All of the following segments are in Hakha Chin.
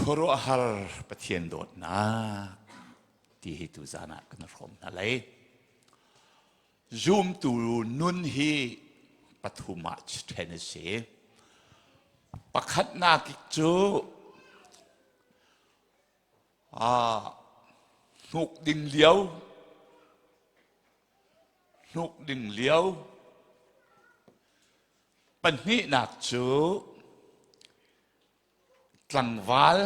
Khuaruahhar Pathian dawtnak ti hi tuzan ah kan hrawm hna lai. Zumtu nun hi pathum ah ṭhen a si. Pakhatnak cu hnuk ding lio, hnuk ding lio. Pahnihnak cu tlangval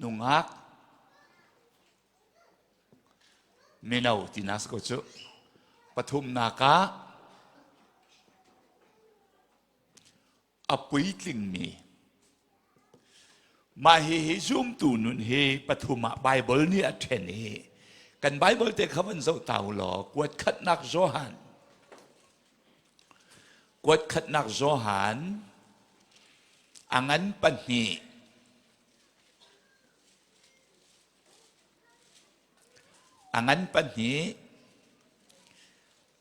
nungak mino tinak si ko cu pathumnak ah a puitlingmi mah hihi zumtu nun hi pathum ah Bible nih a ṭhen i kan Bible te kha van zoh ta u law kuat khatnak Johan kuat khatnak Johan a ngan pahnih a ngan pahnih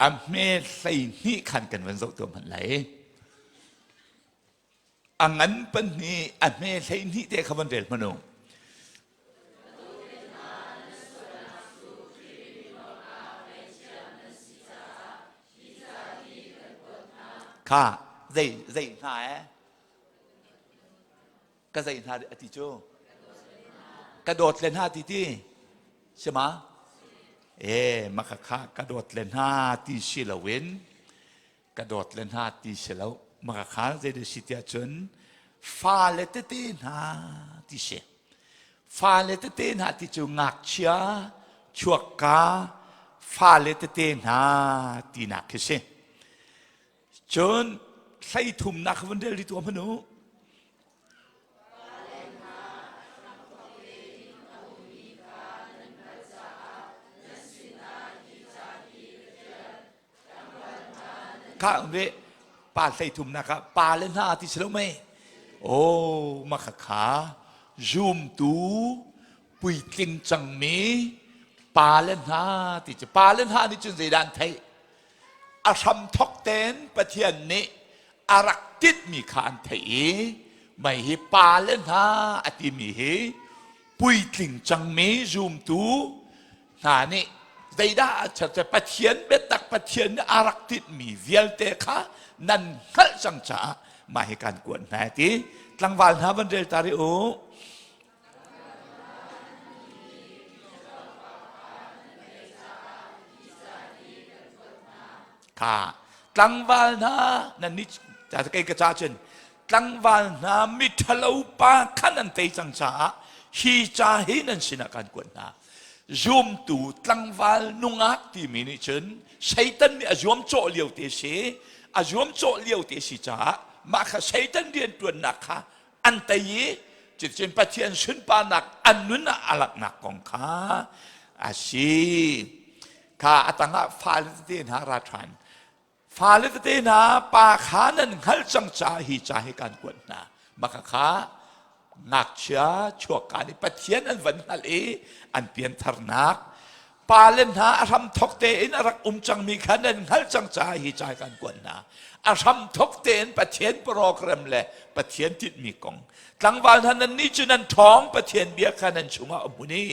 a hme 12 khan kan van zoh tuah hmanh lai. A ngan pahnih a hme 12 te kha van rel hmanh u. Kha zei zei hna eh ka zei hna a ti cu ka dawt le hna ti ti si ma e maka kha ka dawt le hna ti si loin ka dawt le hna ti si lo maka kha zei dah si tiah cun fale tete hna ti si fale tete hna ti cu ngakchia chuakka fale tete hna tinak khi si Cun hleithumnak kha van rel rih tuah hmanh u. Kha ve pa hleithumnak ah pa le hna ti si lo mei. Oh, maka kha zumtu puitling cangmi pa le hna ti cu pa le hna nih cun zeidah an theih? A hramthok tein Pathian nih a rak tinhmi kha an theih i mei hi pale hna a timi hi puitling cangmi zumtu hna nih zeidah a chap Pathian biatak Pathian nih a rak tinhmi vialte kha nan hngalh cang caah mah hi kan kuat hna ti tlangval hna van rel ta rih u. Kha tlangval hna nan nih kei ka ca cun tlangval hna miṭhalo pa kha nan tei cang caah hi ca hi nan sinah kan kuat hna. Zumtu tlangval nungak timi nih cun Satan nih a zuamcawh lio te si a zuamcawh lio te si caah mah kha Satan rianṭuannak kha an tei i cuticun Pathian sunparnak an nun ah a langhnak kong kha a si. Kha a tangah fale tete hna ra ṭhan. Fale tete hna pa kha nan hngalh cang caah hi ca hi kan kuat hna. Maka kha ngakchia chuakka nih Pathian an van hngalh i an piantharnak pale hna a hramthok tein a rak um cangmi kha nan hngalh cang caah hi ca kan kuat hna. A hramthok tein Pathian program le Pathian tinhmi kong. Tlangval hna nan nih cu nan ṭhawng Pathian bia kha nan chungah a hmun i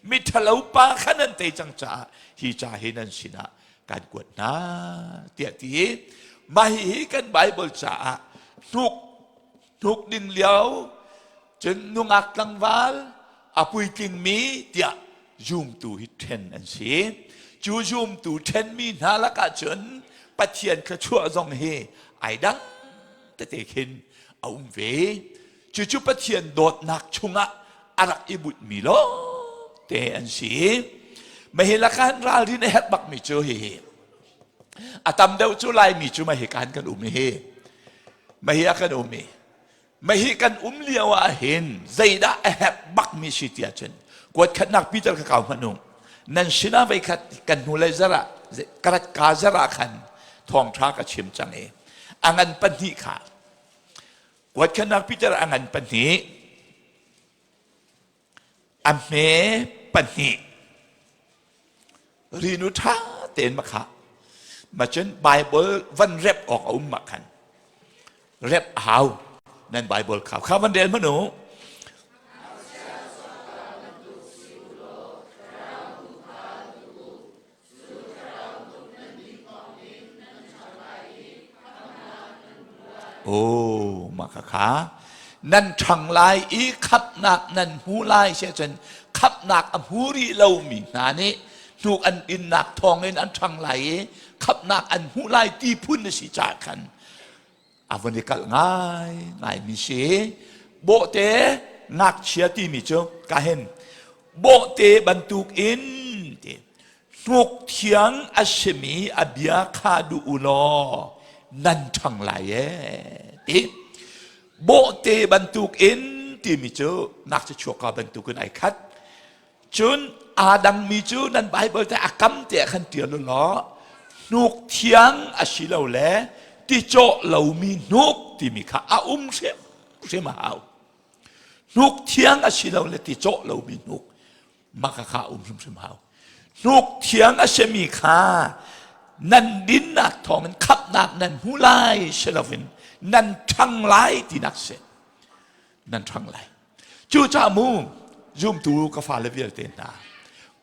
miṭhalo pa kha nan tei cang caah hi ca hi nan sinah kan kuat hna tiah ti i mah hihi kan Bible caah hnuk hnuk ding lio cun nungak tlangval a puitlingmi tiah zumtu hi ṭhen an si. Cu zumtu ṭhenmi hna lakah cun Pathian thluachuah zong hi ai dang tete khin a um ve. Cucu Pathian dawtnak chungah a rak i butmi lawngte an si. Mahi lakah ralrin a herh bakmi cu hihi. A tam deuh cu Laimi cu mahi kan kan um hi. Mahi ah kan um i Mahi kan um lio ah hin zeidah a herh bakmi si ti ahcun kuat khatnak Peter kha kau hmanh u. Nan sinah veikhat kan hnulei zarh ah ka rat ka zarh ah khan thawngṭha ka chim cang i a ngan pahnih kha kuat khatnak Peter a ngan pahnih a hme pahnih rinu ṭha tein ma kha ma cun Bible van rep awk a um ma khan rep a hau. Nan Bible kha kha van rel hmanh u. Oh, mah kha nan ṭhang lai i khamhnak nan hmu lai si ahcun khamhnak a hmu rih lomi hna nih hnuk an dinnak thawngin an ṭhang lai i khamhnak an hmuh lai ti phun a si caah khan a von i kalh ngai ngaimi si. Bawhte ngakchia timi cu ka hin bawhte bantukin ti hnuk thiang a simi a bia kha duh u law nan ṭhang lai ee ti. Bawhte bantukin timi cu ngakchia chuakka bantukin ai khat. Cun aa dangmi cu nan Baibal te a kam te ah khan ṭial u law hnuk thiang a si lo le ticawh lomi hnuk timi kha a um hrimhrim a hau. Hnuk thiang a si lo le ticawh lomi hnuk mah kha a um hrimhrim hau. Hnuk thiang a simi kha nan dinnak thawngin khamhnak nan hmu lai si loin nan ṭhang lai tinak si. Nan ṭhang lai. Cucaah mu zumtu ka fale vialte hna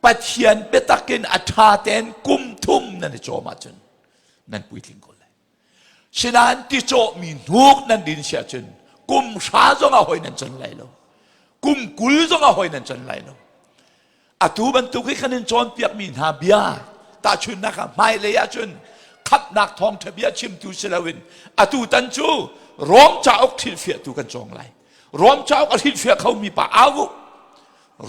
Pathian biatak in a ṭha tein kum thum nan i cawm ahcun nan puitling ko lai. Sinain ticawhmi hnuk nan din si ahcun kum hra zong ah hoi nan can lai lo. Kum 20 zong ah hoi nan can lai lo. Atu bantuk hi kan in cawnpiakmi hna bia tahchunhnak ah hmailei ahcun khamhnak thawngṭha bia chimtu si loin atu tan cu Rom cauk hrilhfiahtu kan cawng lai. Rom cauk a hrilhfiah khomi pa au u.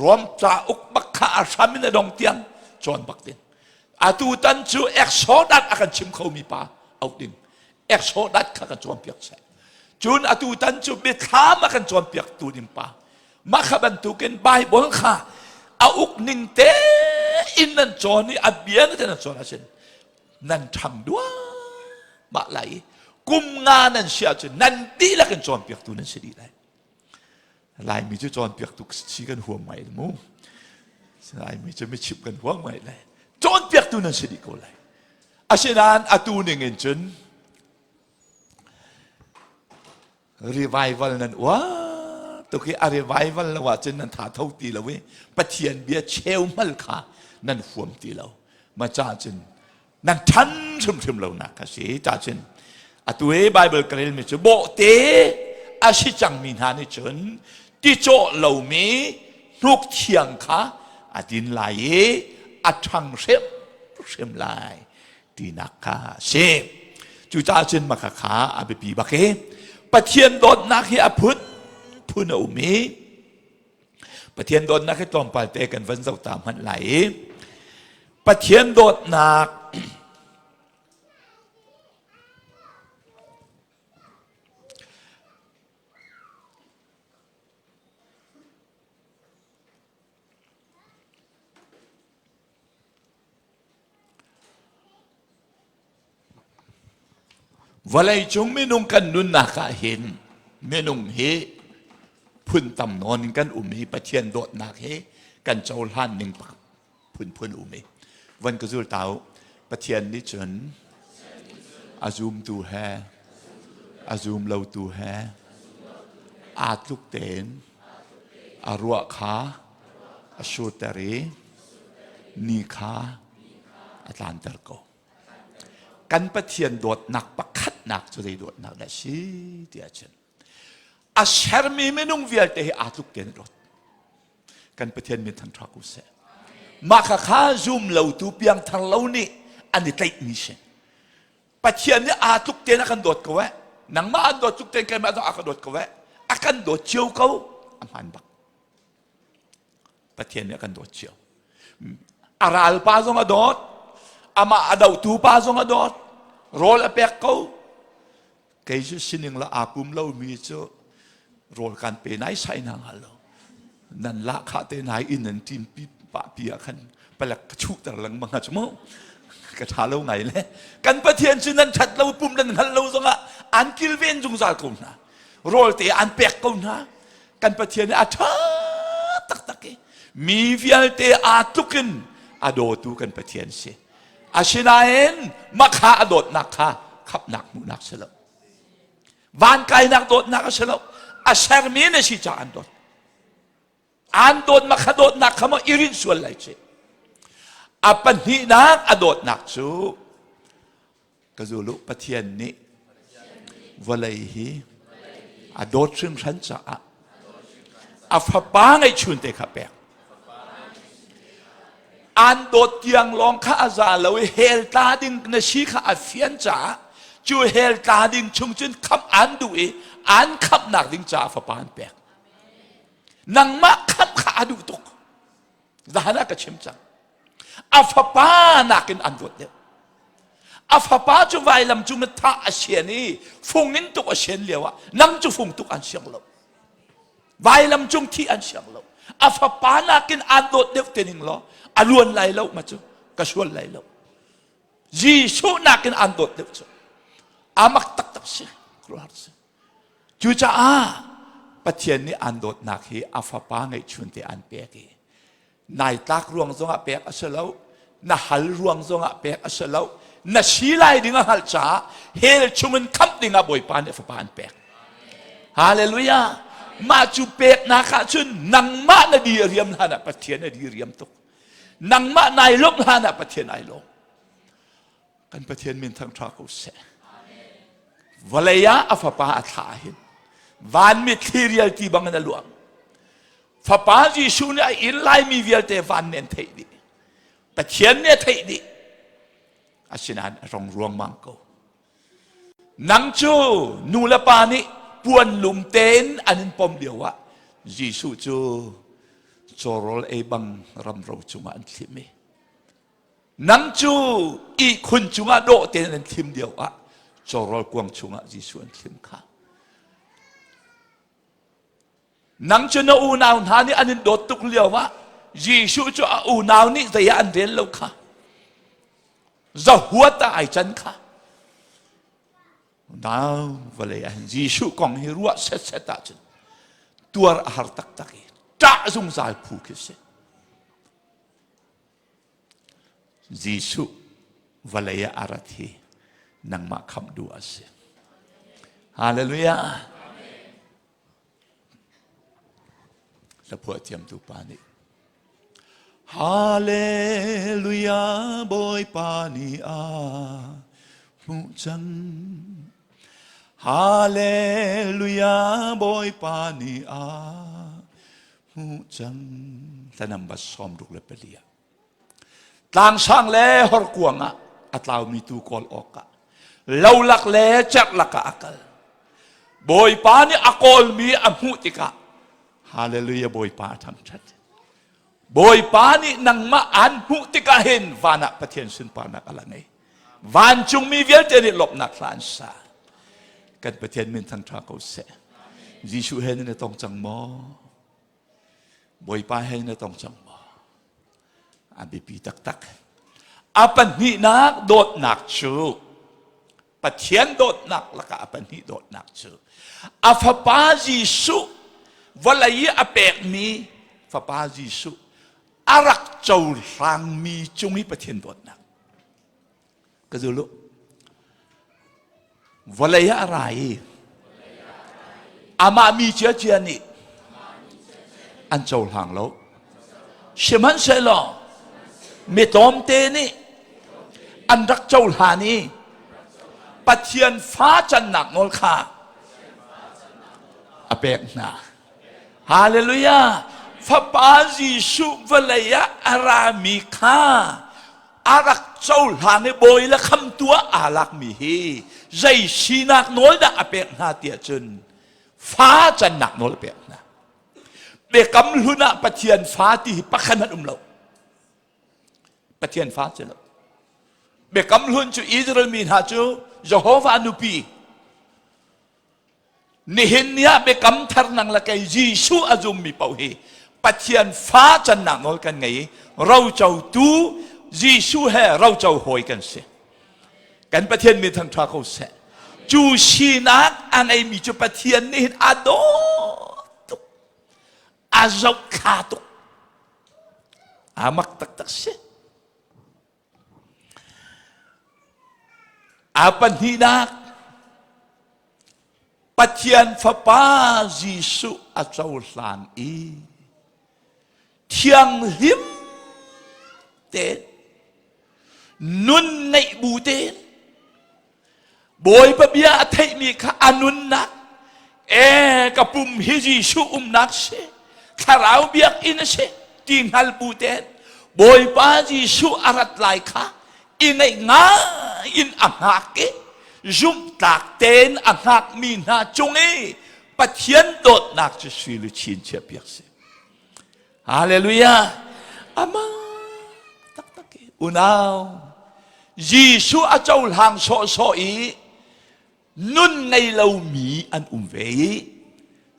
Rom cauk bak kha a hram in a dong tiang cawn bak ding. Atu tan cu Exodus a kan chim khomi pa auh ding. Exodus kha kan cawnpiak seh. Cun atu tan cu biathlam a kan cawnpiaktu ding pa Mah kha bantukin Baibal kha a uk ning tein nan cawn i a bia na nan cawn ahcun nan ṭhang duahmah lai i kum nga nan si ahcun nan dihlak in cawnpiaktu nan si dih lai. Laimi cu cawnpiaktu si kan huam ngai mu. Laimi cu michimh kan huam ngai lai. Cawnpiaktu nan si dih ko lai. Asinain atu ning in cun Revival nan uar tuk i a revival lo ahcun nan tha tho ti lo i Pathian bia cheu hmal kha nan huam ti lo. Ma ca cun nan ṭhan hrimhrim lo nak a si. Ca cun atu i Bible ka relmi cu bawhte a si cangmi hna nih cun ticawh lomi hnuk thiang kha a din lai i a ṭhang hrimhrim lai. tinak kha a si. Cucaah cun maka kha a biapi bak i Pathian dawtnak hi a phun phun a um i Pathian dawtnak hi tlawmpal te kan van zoh ta hmanh lai i Pathian dawtnak Vawleicung minung kan nunnak ah hin minung hi phun tam nawn in kan um i Pathian dawtnak hi kan cohlan ning phunphun um i van ka zul ta u Pathian nih cun a zumtu he a zum lotu he aa tluk tein a ruah kha a surter i ni kha a tlanter ko. Kan Pathian dawtnak pakhatnak cu zei dawtnak dah si ti ahcun a sermi minung vialte hi aa tluk tein a dawt. Kan Pathian min thangṭha ko seh. Mah kha kha zum lotu piangthar lo nih an i tlaihmi si. Pathian nih aa tluk tein a kan dawt ko eh. Nangmah an dawt tluk tein keimah zong a ka dawt ko eh. A kan dawt cio ko. A hmaan bak. Pathian nih a kan dawt cio. A ralpa zong a dawt, amah a dohtu pa zong a dawt, rawl a pek ko. Kei cu sining la aa pum lomi cu rawl kan pe nai sai na hngal lo. Nan lahkhah te nai inn an ṭin pi pah pi ah khan palek ka chuhter lengmang hnga cu mu. Ka ṭha lo ngai le. Kan Pathian cu nan ṭhat lo pum nan hngal lo zongah an kilven zungzal ko hna. Rawl te an pek ko hna. Kan Pathian hi a ṭha taktak i mi vialte aa tluk in a dawtu kan Pathian si. Asinain mah kha a dawtnak kha khapnak hmuhnak si lo. Van kainak dawtnak a si lo. A sermi na si caah an dawt. An dawt ma kha dawtnak kha maw i rinh sual lai ci. A pahnihnak a dawtnak cu ka zulu Pathian nih vawlei hi a dawt hringhran caah a fapa ngeihchun te kha pek. An dawt tiang lawng kha a za lo i hell tla ding na si kha a fian caah cu hell tla ding chung cun khamh an duh i an khamhnak ding caah fapa an pek. Nangmah khamh kha a duh tuk. Zahan ah ka chim cang. A fapa nakin an dawt deuh. A fapa cu vailam cung na thah a sian i fung in tuk a sian lio ah nang cu fung tuk an siang lo. Vailam cung thih an siang lo. A fapa nakin aan dawt deuh te ning law a luan lai lo ma cu ka sual lai lo. Jesuh nakin aan dawt deuh cu. Amak taktak si. Khuaruahhar si. Cucaah Pathian nih aan dawtnak hi a fapa ngeihchun te aan pek i nai tlak ruang zongah pek a si lo, na hal ruang zongah pek a si lo, na si lai ding a hngalh caah hell chungin khamh dingah Bawipa nih a fapa an pek. Hallelujah! Mah cu peknak ah cun nangmah na diriam hlan ah Pathian a diriam tuk. Nangmah nai lawmh hlan ah Pathian ai lawm. Kan Pathian min thangṭha ko seh. Vawlei ah a fapa a thlah hin van mitthli rialti bangin a luang. Fapa Jesuh nih a inn laimi vialte van nih an theih dih. Pathian nih a theih dih. Asinain a rong ruangmang ko. Nang cu nu le pa nih puan lum tein an in pom lio ah Jesuh cu cawrawl ei bang ramro cungah an thlim i Nang cu ihkhun cungah dawh tein an thlim lio ah cawrawl kuang chungah Jesuh an thlim kha. Nang cu na unau hna nih an in dawt tuk lio ah Jesuh cu a unau nih zei ah an rel lo kha. Zahuat ah ai can kha. Nau vawlei ah hin Jesuh kong hi ruah setset ahcun tuar a har taktak i ṭah zungzal phu khi si. Jesuh vawlei ah a rat hi nangmah khamh duh a si. Hallelujah. Hlaphuah thiamtu pa nih Hallelujah Bawipa nih a hmuh cang. Hallelujah Bawipa nih a hmuh cang hla number 64 ah tlangsang le horkuang ah a tlaumi tu kawl awkah lolak le cerhlak ah a kal bawipa nih a kawlmi a hmuh tikah hallelujah bawipa a thangṭhat bawipa nih nangmah aan hmuh tikah hin van ah pathian sunparnak a la ngei vancungmi vialte nih lawmhnak hla an sa kan pathian min thangṭha ko seh Jesuh he nan i tong cang maw Bawipa he nan i tong cang maw a biapi taktak a pahnihnak dawtnak cu Pathian dawtnak lakah a pahnih dawtnak cu a fapa Jesuh vawlei i a pekmi fapa Jesuh a rak cohlangmi cung i Pathian dawtnak Ka zul u. Vawlei ah a ra i amah mi ciacia nih an cohlang lo. Sihmanhsehlaw mi tlawmte nih an rak cohlan i Pathian fa cannak nawl kha a pek hna. Hallelujah! Fapa Jesuh vawlei ah a rami kha a rak cohlang i bawi le khamtu ah aa lakmi hi zei sinak nawl dah a pek hna tiah cun fa cannak nawl a pek hna. Biakam hlun ah Pathian fa ti hi pakhat hmanh um lo. Pathian fa si lo. Biakam hlun cu Israel mi hna cu Jehovah nupi Nihin ni ah biakam thar nang le kei Jesuh a zummi paoh hi Pathian fa cannak nawl kan ngei i rocotu Jesuh he roco hawi kan si. Kan Pathian min thangṭha ko seh. Cu sinak a ngeimi cu Pathian nih hin a dawt tuk. A zohthla tuk. A mak taktak si. A pahnihnak. Pathian Fapa Jesuh a cohlan i thianghlim tein nun ngeih bu tein Bawipa bia a theihmi kha a nunnak e ka pum hi Jesuh umnak si thlarau biakinn a si ti hngal bu tein Bawipa Jesuh a rat lai kha i ngaih ngai in a hngak i zumhtlak tein a hngakmi hna cung i Pathian dawtnak cu sui luchin chiahpiak si. Hallelujah! Amah taktak i unau Jesuh a cohlang sawhsawh i nun ngei lomi an um ve i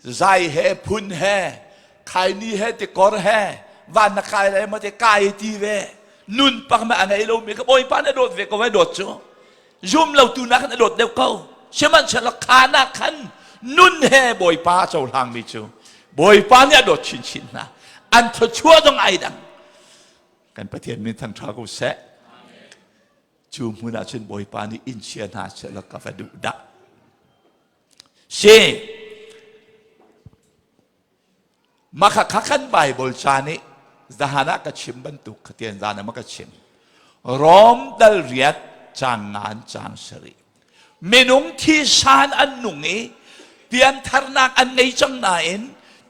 zai he phun he khaini he tikor he van na kai lai ma te kai ti ve nun pak ma a ngei lomi ka bawipa na dawt ve ko vai dawt cu zum lo tu nak na dawt deuh ko sihmanhsehlaw kha nak khan nun he bawipa a cohlang mi cu bawipa nih a dawt chinchin hna an thluachuah zong ai dang kan pathian min thangṭha ko seh Cu hmun ah cun Bawipa nih inn chia hna sehlaw ka va duh dah. Si, mah kha kan Bible ca nih zahan ah ka chim bantuk khatian zan ah ma ka chim. Rom dal riat cang ngan cang sarih. Minung thisan an nung i piantharnak an ngei cang nain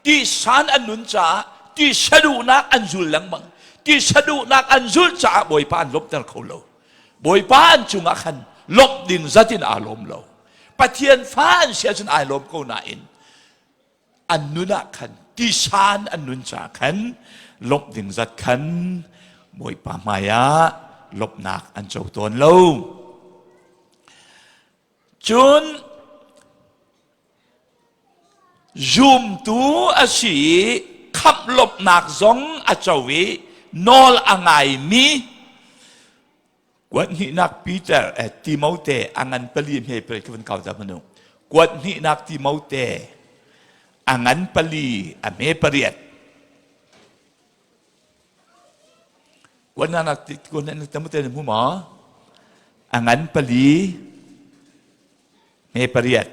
tisan an nun caah tisa duhnak an zul lengmang. Tisa duhnak an zulh caah Bawipa an lawmhter kho lo. Bawipa an cungah khan lawmh ding zat in aa lawm lo. Pathian fa an si ahcun ai lawm ko nain an nun ah khan tisan an nun caah khan lawmh ding zat khan Bawipa hmaiah lawmhnak an co tawn lo. Cun zumtu a si i khamh lawmhnak zong a co i nawl a ngaimi Kuat hnihnak Peter eh, Timote a ngan pali hme pali ka van kau ta manu. Kuat hnihnak Timote a ngan pali a hme pariat. Kuat hnihnak kuat hnihnak Timote na hmu maw? A ngan pali hme pariat.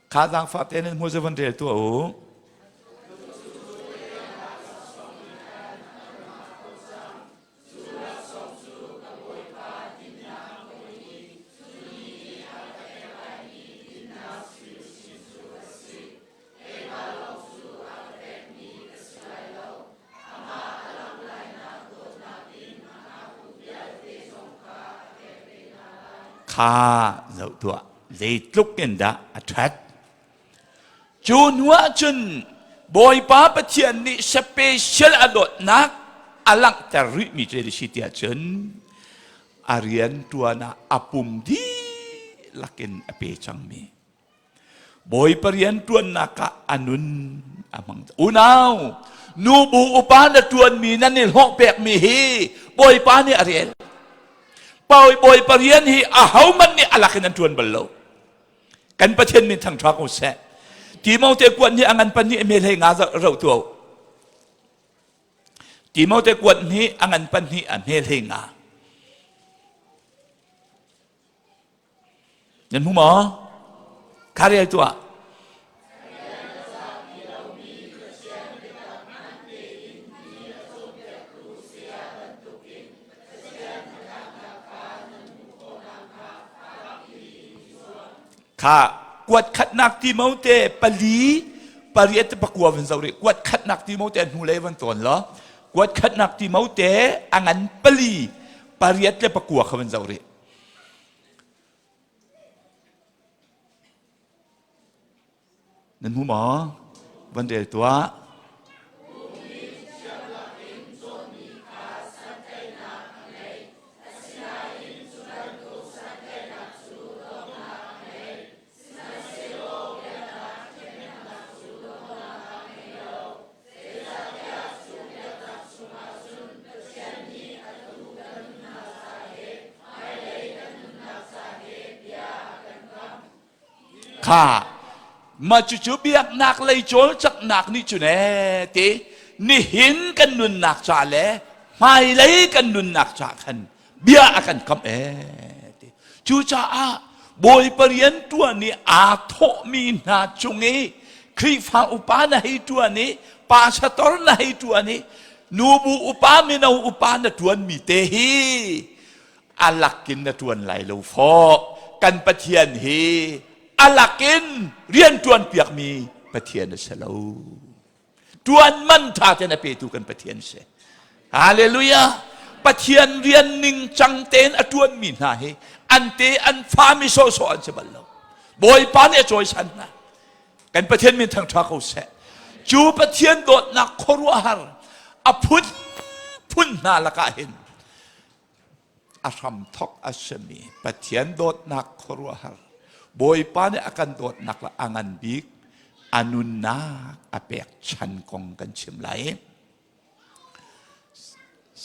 Kha zaangfah tein nan hmu cu van rel tuah u. Kha zoh tuah zeitluk in dah a ṭhat. Cu hnu ah cun Bawipa Pathian nih special a dawtnak a langhter rihmi cu a si tiah cun a rian ṭuan ah a pum dihlak in a pe cangmi Bawipa rian ṭuannak ah a nun a hmang. Unau, nubu upa na ṭuanmi nan i hlawh pekmi hi Bawipa nih a rel. Bawipa rian hi ahohmanh nih a lak in an ṭuan bal lo. Kan Pathian min thangṭha ko seh. Timote kuat nih a ngan pan nih a mel hei nga roh tuah. Timote kuat nih a ngan pan nih a mel hei nga. Nan hmu maw? Kha rel tuah. Kha kuat khatnak Timote pali pariat pakua van zoh rih kuat khatnak Timote hnu lei van tawn law kuat khatnak Timote a ngan pali pariat le pakua kha van zoh rih Nan hmu maw? Van rel tuah. Kha mah cucu biaknak lei cawlcanghnak nih cun ee ti nihin kan nunnak ca le hmailei kan nunnak ca khan Bia a kan kamh ee ti. Cucaah Bawipa rian ṭuan i aa thawhmi hna cung i Khrihfa upa na hei ṭuan i pastor na hei ṭuan i nubu upa mino upa na ṭuanmi te hi a lakin na ṭuan lai lo fawh. Kan Pathian hi a lakin rian ṭuan piakmi Pathian a si lo. Ṭuan man ṭha tein a petu kan Pathian si. Hallelujah! Pathian rian ning cang tein a ṭuanmi hna hi an te an fa mi sawhsawh an si bal lo. Bawipa nih a cawisan hna. Kan Pathian min thangṭha ko seh. Cu Pathian dawtnak khuaruahhar a phunphun hna lakah hin a hramthok a simi Pathian dawtnak khuaruahhar Bawipa nih a kan dawtnak le a ngan bik a nunnak a pek chan kong kan chim lai.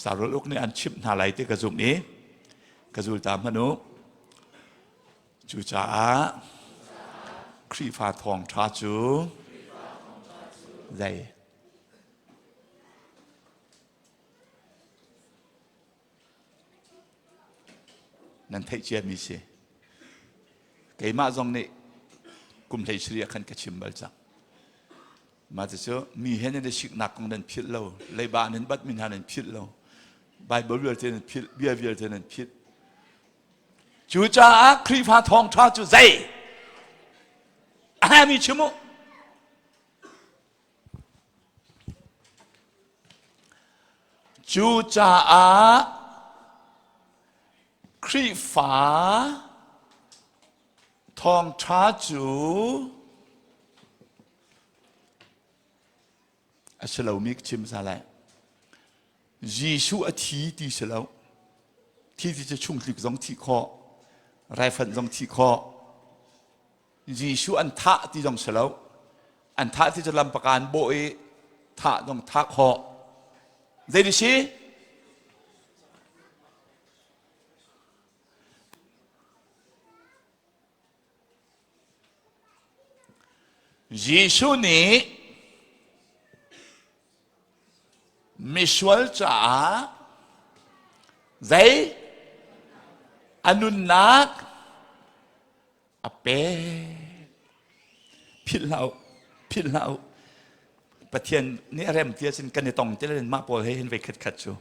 Sarul uk nih an chimh hna lai ti ka zumh i ka zul ta hmanh u. Cucaah Khrihfa thawngṭha cu zei? Nan theih ciami si. Keimah zong nih kum hlei sarih ah khan ka chim bal cang. Mah cucu mi he nan i siknak kong nan philh lo, leiba nan batmi hna nan philh lo, Bible vialte nan philh, bia vialte nan philh. Cucaah Khrihfa thawngṭha cu zei? A mi chim u. Cucaah Khrihfa thawngṭha cu a si lomi ka chim hmasa lai. Jesuh a thi ti si lo. Thi ti cu chungtlik zong thih khawh, raifanh zong thih khawh. Jesuh an thah ti zong si lo. An thah ti cu lampaka an bawh i thah zong thah khawh. Zei ti si? Jesuh nih misual caah zei a nunnak a pek. Philh hlah u, philh hlah u. Pathian nih a rem ti ahcun kan i tong ti le mah pawl he hin vei khat khat cu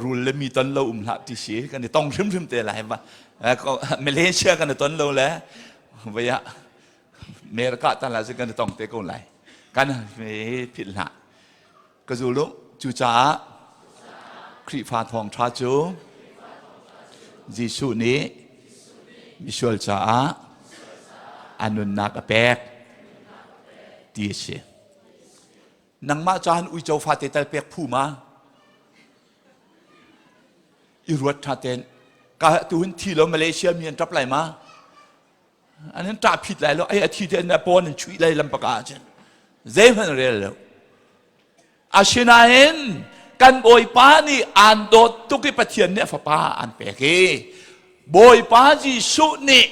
rul le mi ton lo um hlah ti si kan i tong hrimhrim te lai Malaysia kan i ton lo le vei ah America tan la kan i tong te ko lai kan philh hlah Ka zul u. Cucaah Khrihfa thawngṭha cu Jesuh nih misual caah a nunnak a pek ti a si. Nangmah cahan uico fate tal pek phu ma? I ruat ṭha tein ka tuhin thi lo Malaysia mi an ṭap lai ma? An in ṭah phit lai lo ai a thi te na pawn in chuih lai lam paka ahcun zeihmanh rel lo asinain kan bawipa nih aan dawt tuk i Pathian nih a fapa an pek i bawipa Jesuh nih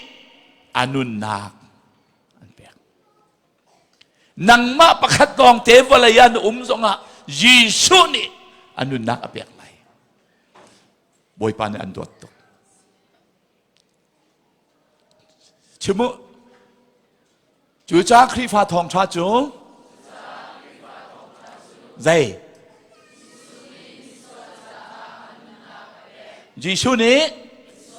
a nunnak an pek nangmah pakhat lawng te vawlei ah na um zongah Jesuh nih a nunnak a pek lai bawipa nih an dawt tuk Chim u. Cucaah Khrihfa thawngṭha cu zei? Jesuh nih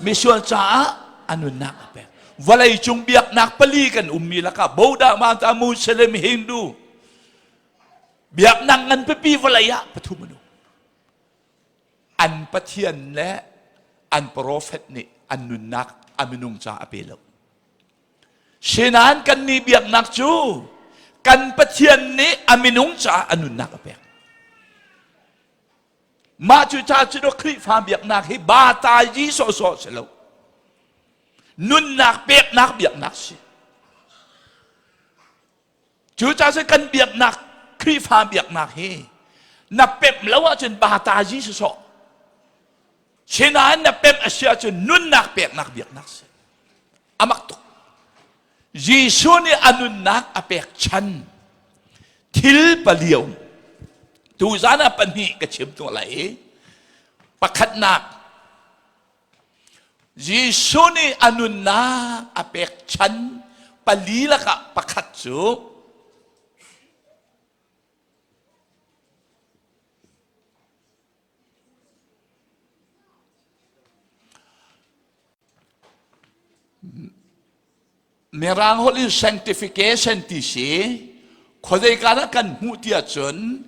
misual caah a nunnak a pek. Vawlei cung biaknak pali kan ummi lakah Buddha, Mata, Muslim, Hindu biaknak ngan pipi vawlei ah pathum an um. An Pathian le an profet nih an nunnak a minung ca a pe lo. Sinain kan nih biaknak cu kan Pathian nih a minung caah a nunnak a pek. Mah cu ca cu Khrihfa biaknak hi ba ta yi sawhsawh si lo. Nunnak peknak biaknak si. Cucaah cun kan biaknak Khrihfa biaknak hi na pemh lo ahcun bata zi sawsawh. Sinain na pemh a si ahcun nunnak peknak biaknak si. Amak tuk. Jesuh nih a nunnak a pek chan thil palio tuzan ah pahnih ka chim tuah lai i pakhatnak. Jesuh nih a nunnak a pekchan pali lakah pakhat cu Mirang holh in sanctification ti si khuazei ka dah kan hmuh ti ahcun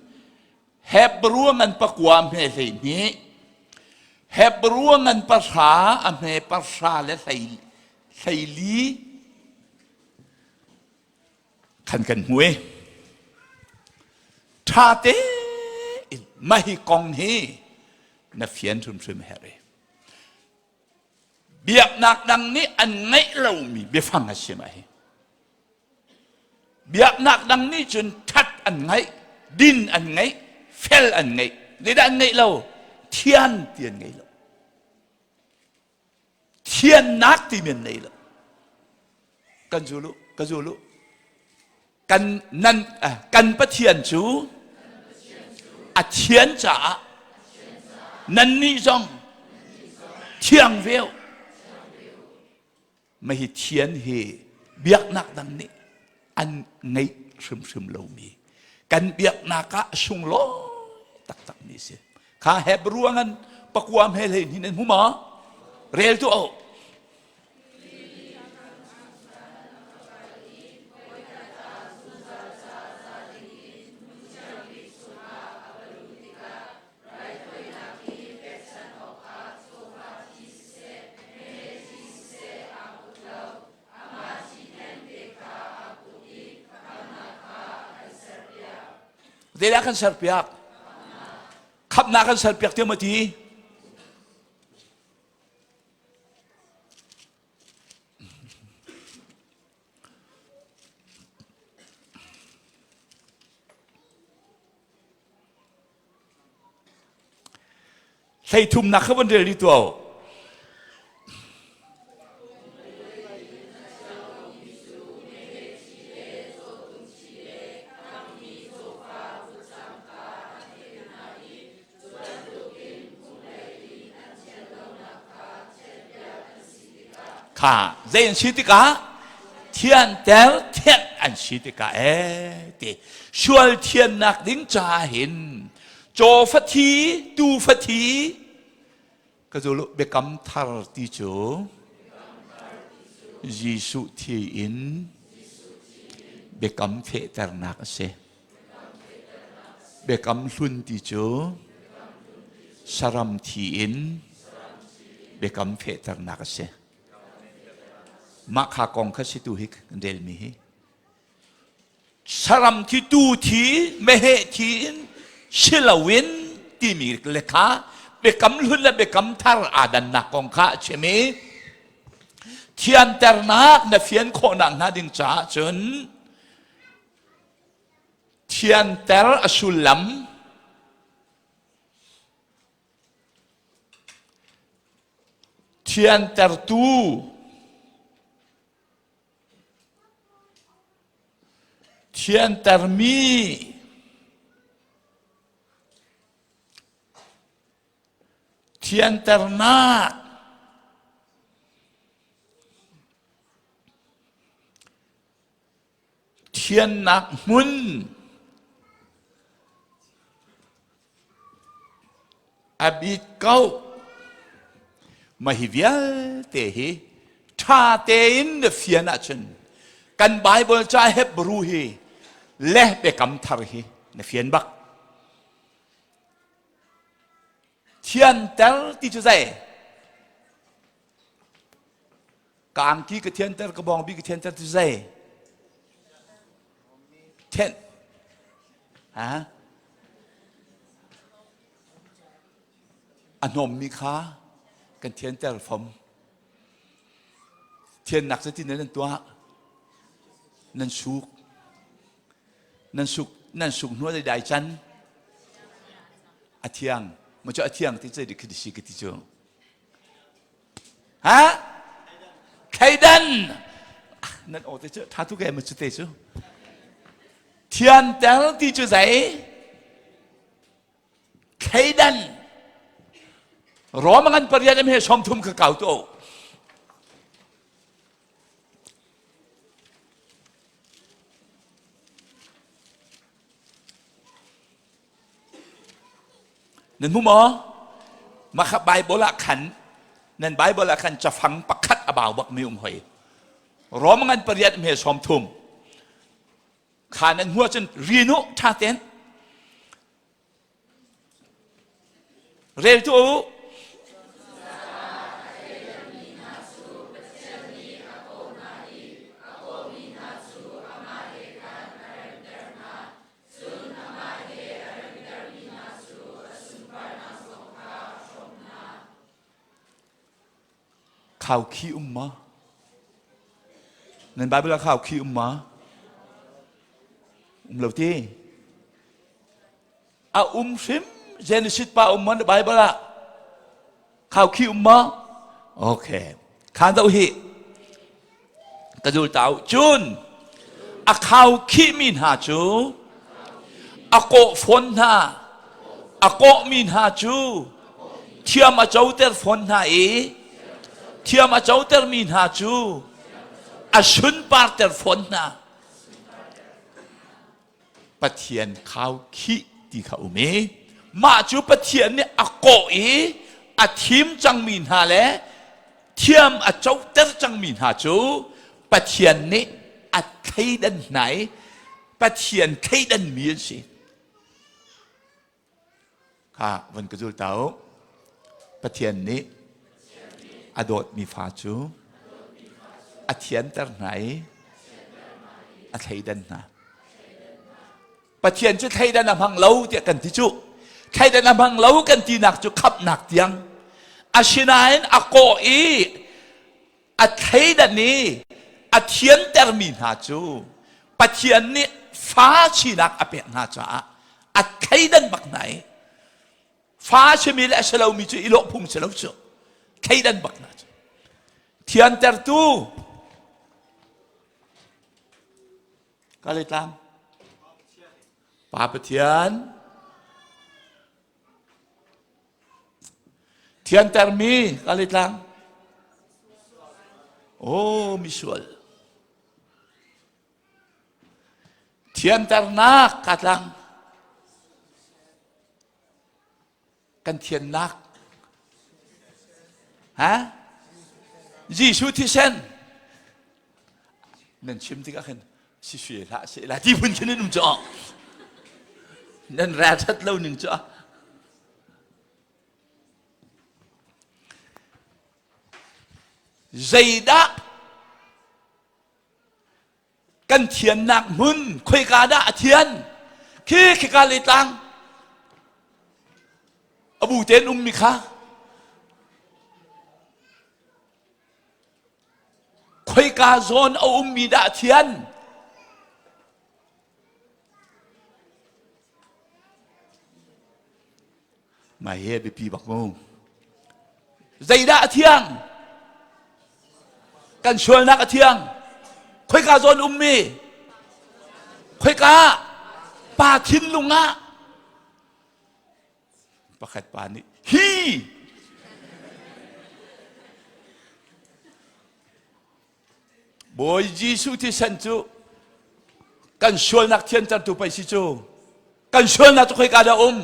Hebrew ngan pakua hme 12 Hebrew ngan pahra a hme pahra le hlei hleili khan kan hmu i ṭha tein mah hi kong hi na fian hrimhrim herh i biaknak dang nih an ngeih lomi biafang a si mah hi biaknak dang nih cun ṭhat an ngeih din an ngeih fel an ngeih zeidah an ngeih lo thian ti an ngei lo Thiannak timi an nei lo. Kan zul u, ka zul u. Kan, nan, eh, kan Pathian cu a thian caah nannih zong thiang ve u. Mah hi thian hi biaknak dang nih an ngeih hrimhrim lomi kan biaknak ah sunglawi taktakmi a si. Kha Hebrew ngan pakua hme hlei hin an hmu ma? Rel tu o. Zeidah kan serpiak? Khamhnak kan serpiak tiah maw ti? Hleithumnak kha van rel rih tuah u. Kha zei an si tikah thianter thianh an si tikah ee ti sual thiannak ding ca hin caw fathi tu fathi ka zul biakam thar ti cu Jesuh thi in biakam fehternak a si. Biakam hlun ti cu saram thi in biakam fehternak a si. Mah kha kong kha si tu hi kan relmi hi. Saram thi tu thi meheh thi in si loin timi le kha biakam hlun le biakam thar aa dannak kong kha a chim i thianternak na fian khawhnak hnga ding caah cun Thianter a sullam thiantertu thiantermi thianternak Thiannak hmun a bit ko. Mah hi vialte hi ṭha tein na fian ahcun kan Bible ca Hebrew hi le biakam thar hi na fian bak. Thianter ti cu zei? Ka angki ka thianter, ka bawngbi ka thianter ti zei? Thianh. Ha? A hnawmmi kha kan thianter fom. Thiannak cu nan tuah. Nan suk. Nan suk nan suk hnu ah dai can. A thiang. Ma cu a thiang ti cei dik si ka ti cu. Ha? Thleidan! Nan aw te cu tha tuk e ma cu te cu. Thianter ti cu zei? Thleidan. Rom ngan pariat em he 30 ka kau tu. Nan hmu maw? Mah kha Bible ah khan nan Bible ah khan cafang pakhat a bau bak mi um hoi. Rom ngan pariat hme 30. Kha nan hmu ahcun rin u ṭha tein. Rel tu u. Khaukhih um ma? Nan Bible ah khaukhih um ma? Um lo ti. A um hrim Genesis pa um ma na Bible ah? Khaukhih um ma? Okay. Khan do hi. Ka zul tau. Cun a khaukhih mi hna cu a kawh fawn hna. A kawhmi hna cu thiam a coter fawn hna i thiam a cotermi hna cu a sunparter fawn hna. Pathian khaukhih ti kha um i mah cu Pathian nih a kawh i a thim cangmi hna le thiam a coter cangmi hna cu Pathian nih a thleidan hna i Pathian thleidanmi an si. Kha van ka zul ta u. Pathian nih a dawtmi fa cu a thianter hna i a thleidan hna. Pathian cu thleidan a hmang lo tiah kan ti cu. Thleidan a hmang lo kan tinak cu khamhnak tiang. Asinain a kawh i a thleidan i a thiantermi hna cu Pathian nih fa sinak a pek hna caah a thleidan bak hna i fa simi le a si lomi cu i lawh phung si lo cu thleidan bak hna cu thiantertu ka le tlang Pa Pathian Thiantermi ka le tlang. Oh misual. Thianternak ka tlang. Kan thiannak. Ha? Jesuh thisen. Nan chim tikah khan si sui hlah seh la ti phun khin in um cu nan ra that lo ning cu zeidah kan thiannak hmun khoika dah a thian khi khika le tlang abu ten ummi kha Khoika zawn a ummi dah thian? Mai he biapi bak mu. Zeidah a thiang? Kan sualnak a thiang. Khoika zawn ummi? Khoika? Pa thinlung ah. Pakhat pa nih hi Bawi Jesuh thisen cu kan sualnak thiantertu pei si cu kan sualnak cu khoika dah um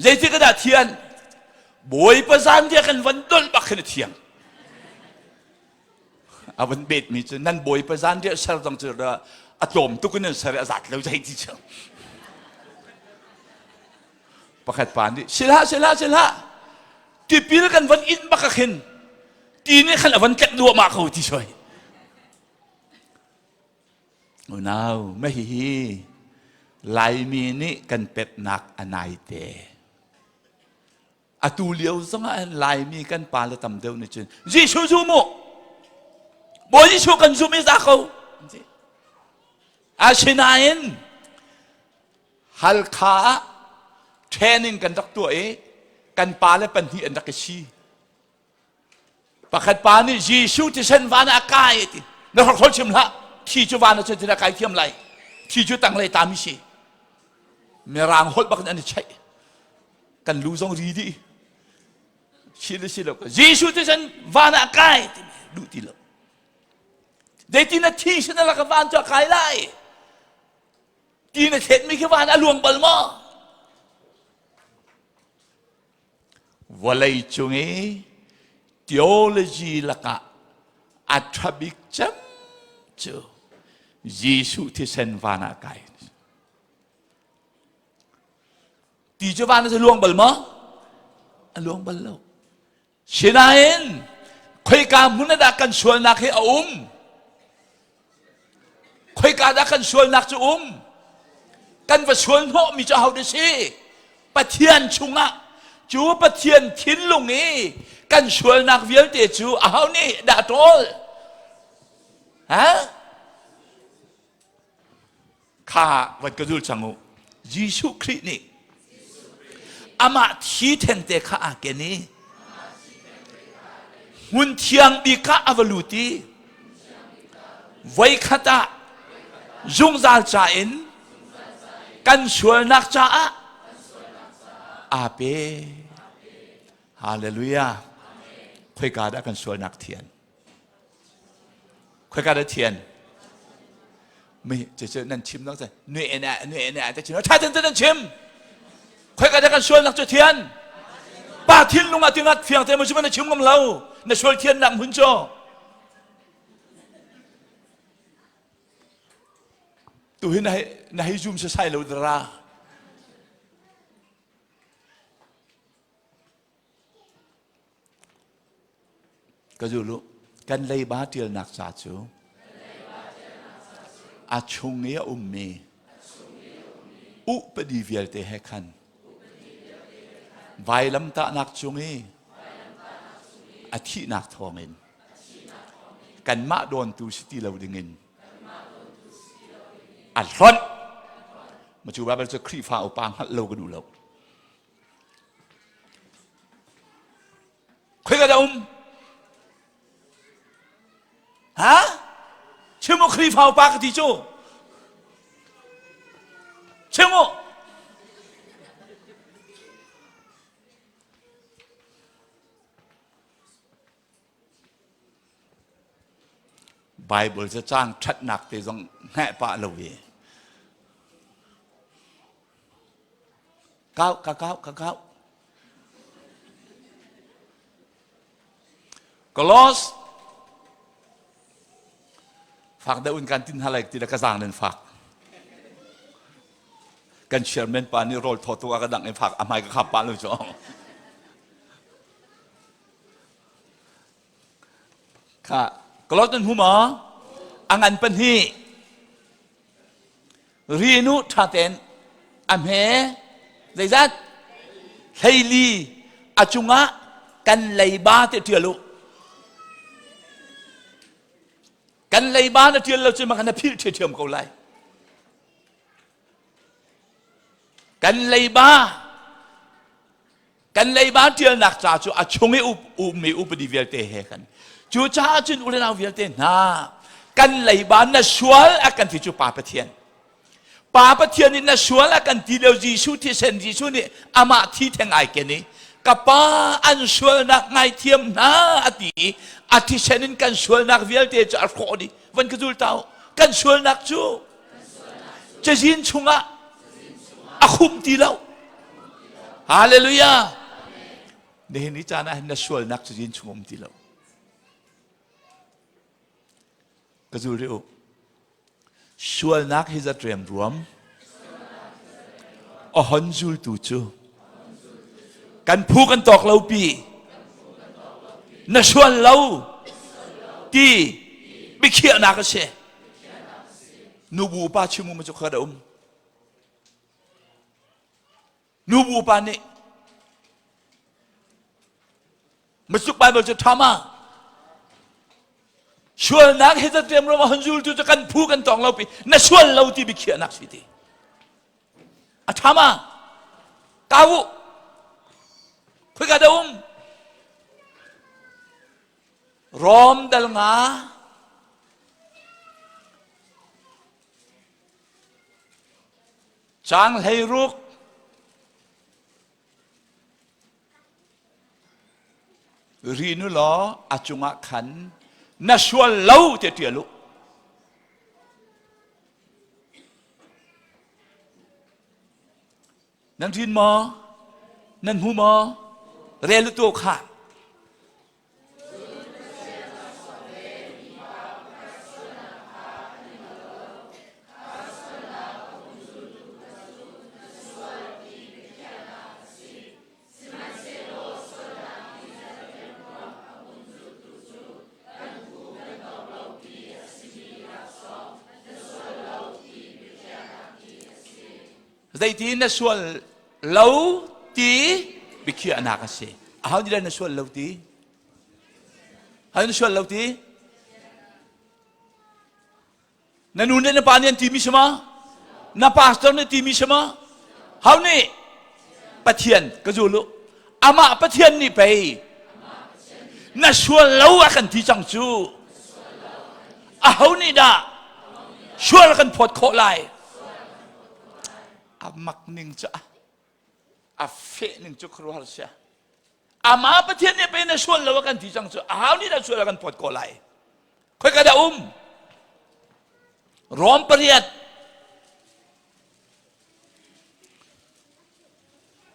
zeitik dah thian Bawipa zan dia kan van dolh bak khin a thiang a van bet mi cu nan bawipa zanriah ser zong cu a tlawm tuk in nan ser a zat lo zei ti cu pakhat pa nih sila sila sila tipil kan van in bak khin ti nih khan a van tlek duahmah ko ti soi unau ma hihi laimi nih kan petnak a nai te Atu lio zongah Laimi kan pa le tam deuh nih cun Jesuh zum u! Bawi Jesuh kan zum i za ko. Asinain Halkha ah training kan rak tuah i kan pa le pahnih an rak i si. Pakhat pa nih Jesuh thisen van ah a kai ti. Na hrokhrol chim hlah. Thi cu van ah cun a kai thiam lai. Thi cu tanglei tami si. Mirang holh bak in an i cheih. Kan lu zong ri dih. Si le si lo. Jesuh thisen van ah kai ti duh ti lo. Zeitin na thi sin a laka van cu a kai lai. Ti na thletmi khi van a luang bal maw? Vawlei cung i theology lakah a ṭha bik cem cu Jesuh thisen van ah kai. Ti cu van ah luang bal maw? A luang bal lo. Sinain khoika hmun ah dah kan sualnak hi a um? Khoika dah kan sualnak cu um? Kan va sual hnawhmi cu aho dah si? Pathian chungah cu Pathian thinlung i kan sualnak vialte cu aho nih dah ṭawl? Ha? Kha van ka zul cang u. Jesuh Khrih nih amah thi thengte kha aa ken i hmun thiang bik ah a va lut i voikhat ah zungzal ca in kan sualnak caah aa pe. Hallelujah. Khoika dah kan sualnak thian? Khoika dah thian? Mi cu nan chim nak nui na nui na te chim tha ten nan chim. Khoika dah kan sualnak cu thian? Pa thinlung ah tingat fiang te mo na chim ngam lo. Na sual thian nak hmun cu. Tu hi na na hei zoom sai lo dara. Ka zul u. Kan leiba ṭialnak ca cu a chung i a ummi upadi vialte he khan vailamtahnak cung i a thihnak thawngin kanmah dawntu si ti lo dingin a hlonh. Macu Baibal cu Khrihfa upa hngalh lo ka duh lo. Khoika dah um? Ha? Chim u Khrihfa upa ka ti cu. Chim u. Bible cu caang ṭhatnak te zong hngeh pah lo i kau ka kau ka kau Kolos fak deuh in kan tin hna lai ti le ka zaang nan fak kan chairman pa nih rawl thaw tu a ka dang in fak a hmai ka khap pah lo cu Kha kalot nan hmu maw? A ngan pahnih. Rinu ṭha tein a hme zeizat hleili a cungah kan leiba te ṭial u. Kan leiba na ṭial lo cu mah na philh ṭhiamṭhiam ko lai. Kan leiba Kan leiba ṭialnak ca cu a chung i ummi upadi vialte he kan. Cucaah cun u le nau vialte hna, kan leiba na sual a kan ti cu Pa Pathian. Pa Pathian nih na sual a kan ti lio Jesuh thisen Jesuh nih amah thi theng ai ken i ka pa an sualnak ngaithiam hna a ti i a thisen in kan sualnak vialte cu a hrawh dih van ka zul ta kan sualnak cu cazin chungah a khumh ti lo hallelujah nihin ni caan ah hin na sualnak cazin chung um ti lo ka zul rih u sualnak hi zat riam ruam a hon zultu cu kan phu kan tawk lo pi na sual lo ti biakhiahnak a si Nubu upa chim um cu kha um. Nubu upa nih Masuk Bible cu ṭha ma? Sualnak hi zat riamruam a hon zultu cu kan phu kan tong lo pi na sual lo ti biakhiahnak si ti. A ṭha ma? Kau u. Khoika dah um? Rom dal nga Caang 16 Rinu law a cungah khan na sual lo ti ṭial u. Nan rin maw? Nan hmu maw? Rel tu kha. Zeiti na sual lo ti biakhiahnak a si. Aho nih dah na sual lo ti? Aho na sual lo ti? Na nu nih na pa nih an timi si ma? Na pastor nih timi si ma? Hau nih? Pathian ka zul u. Amah Pathian nih pei na sual lo a kan ti cang cu. Aho nih dah sual kan phawt khawh lai? A mak ning cu a feh ning cu khuaruahhar sia. Amah Pathian nih pei na sual lo a kan ti cang cu. Aho nih dah sual a kan phawt khawh lai? Khoika dah um? Rom pariat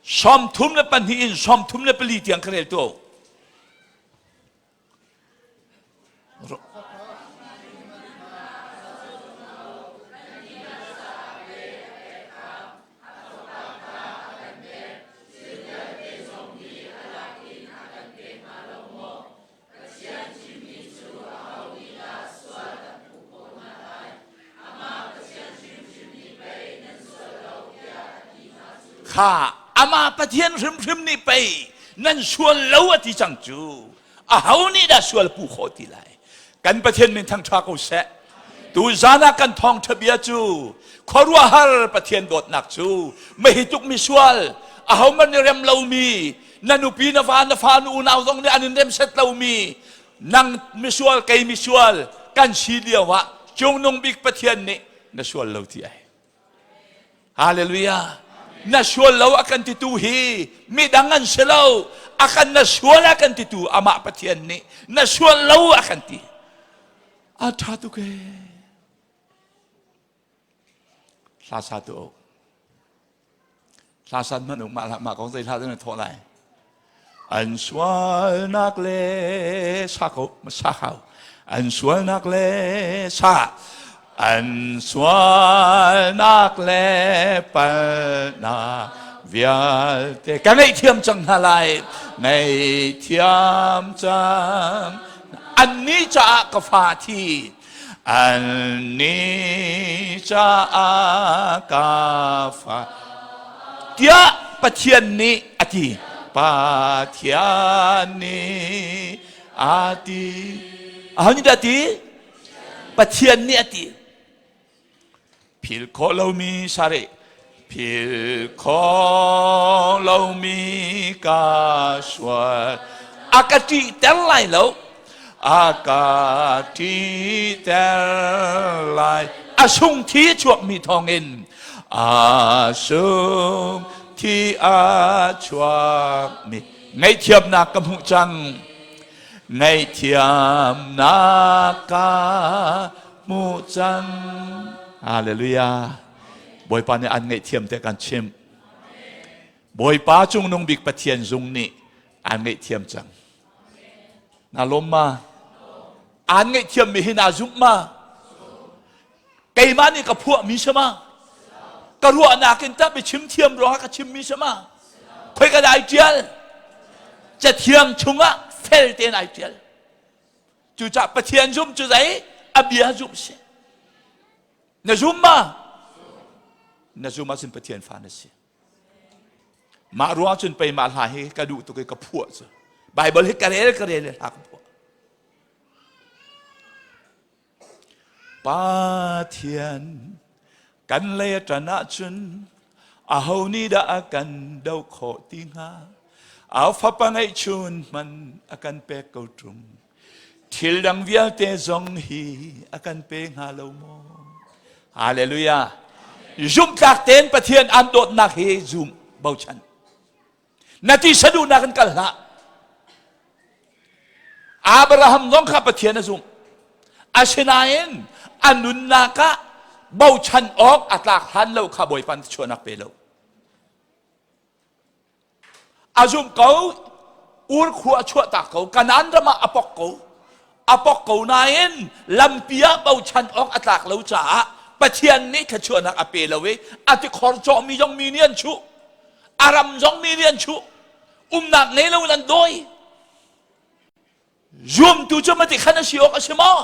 32 in 34 tiang ka rel tu. Pathian chimmi cu aho nih dah sual kan puh khawh hna lai? Amah Pathian hrimhrim nih pei nan sual lo tiah a ti hna cu. Kha amah Pathian hrimhrim nih pei nan sual lo a ti cang cu. Aho nih dah sual puh khawh ti lai? Kan Pathian min thangṭha ko seh. Tuzan ah kan thawngṭha bia cu khuaruahhar Pathian dawtnak cu mehituk misual ahohmanh nih rem lomi na nupi na va na fa na unau zong nih an in rem set lomi nang misual kei misual kan si lio ah cungnung bik Pathian nih na sual lo ti ai Hallelujah. Na sual lo a kan titu hi midang an si lo. A kan na sual a kan titu amah Pathian nih na sual lo a kan ti. A ṭha tuk ee. Hla sa tu o. Hla san hmanh u mah mah kong zei hla na thawh lai. An sualnak le sa ko sa hau. An sualnak le sa an sualnak le palnak vialte ka ngaihthiam cang hna lai ngaihthiam cang annih caah ka fa thi annih caah ka fa tiah Pathian nih a ti Pathian nih a ti aho nih dah ti Pathian nih a ti Phil khawh lomi sare phil khawh lomi ka sual a ka ṭihter lai lo a ka ṭihter lai a sung thi a chuakmi thawngin a sung thi a chuakmi ngaihthiamnak ka hmuh cang ngaihthiamnak ka hmuh cang. Hallelujah. Bawipa nih an ngaihthiam te kan chimh. Bawipa cungnung bik Pathian zung nih an ngaihthiam cang. Na lawm ma? An ngaihthiam mi hi na zumh ma? Keimah nih ka phuah mi si ma? Ka ruahnak in tah biachim thiam ruangah ka chim mi si ma? Khoi ka dai tial? Cathiang chungah fel tein ai tial. Cucah Pathian zumh cu zei? A bia zumh si. Na zum ma? Na zum ahcun Pathian fa na si. Mah ruang cun pei mah hla hi ka duh tuk i ka phuah cu. Bible hi ka rel ka rel i hla ka phuah. Pathian kan lei a ṭan ahcun aho nih dah a kan doh khawh ti hnga? Au fapa ngeihchun hmanh a kan pek ko ṭung. Thil dang vialte zong hi a kan pe hnga lo maw? Hallelujah! Zumhtlak tein Pathian aan dawtnak hi zum bochan. Na ti saduhnak in kal hlah. Abraham zong kha Pathian a zumh. Asinain a nunnak ah bochan awk a tlak hlan lo kha Bawipa nih chuahnak pe lo. A zumh ko. Ur khua a chuahtak ko. Kanaan ram ah a pok ko. A pok ko nain lampi ah bochan awk a tlak lo caah Pathian nih thluachuahnak a pe lo i a tikhor cawhmi zong mi nih an chuh. A ram zong mi nih an chuh. Umnak ngei lo in an dawi. Zumtu cu mati khan a si awk a si maw?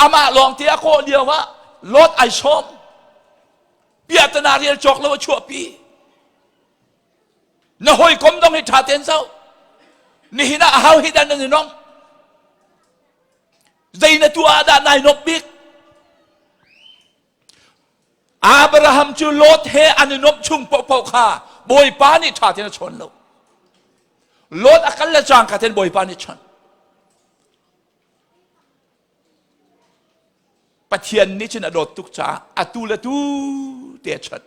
Amah lawng te a kawh lio ah Lot ai sawm. Piahtana rial cawk lo a chuahpi. Na hawikom dong hi ṭha tein zoh. Nihin ah ahau hi dah nan i nomh? Zei na tuah ah dah nai nomh bik? Abraham cu Lot he an i nomh chung paohpaoh kha Bawipa nih ṭha tein a chawn lo. Lot a kal le cangka tein Bawipa nih chawnh. Pathian nih cun a dawt tuk caah atu le tu te a chawnh.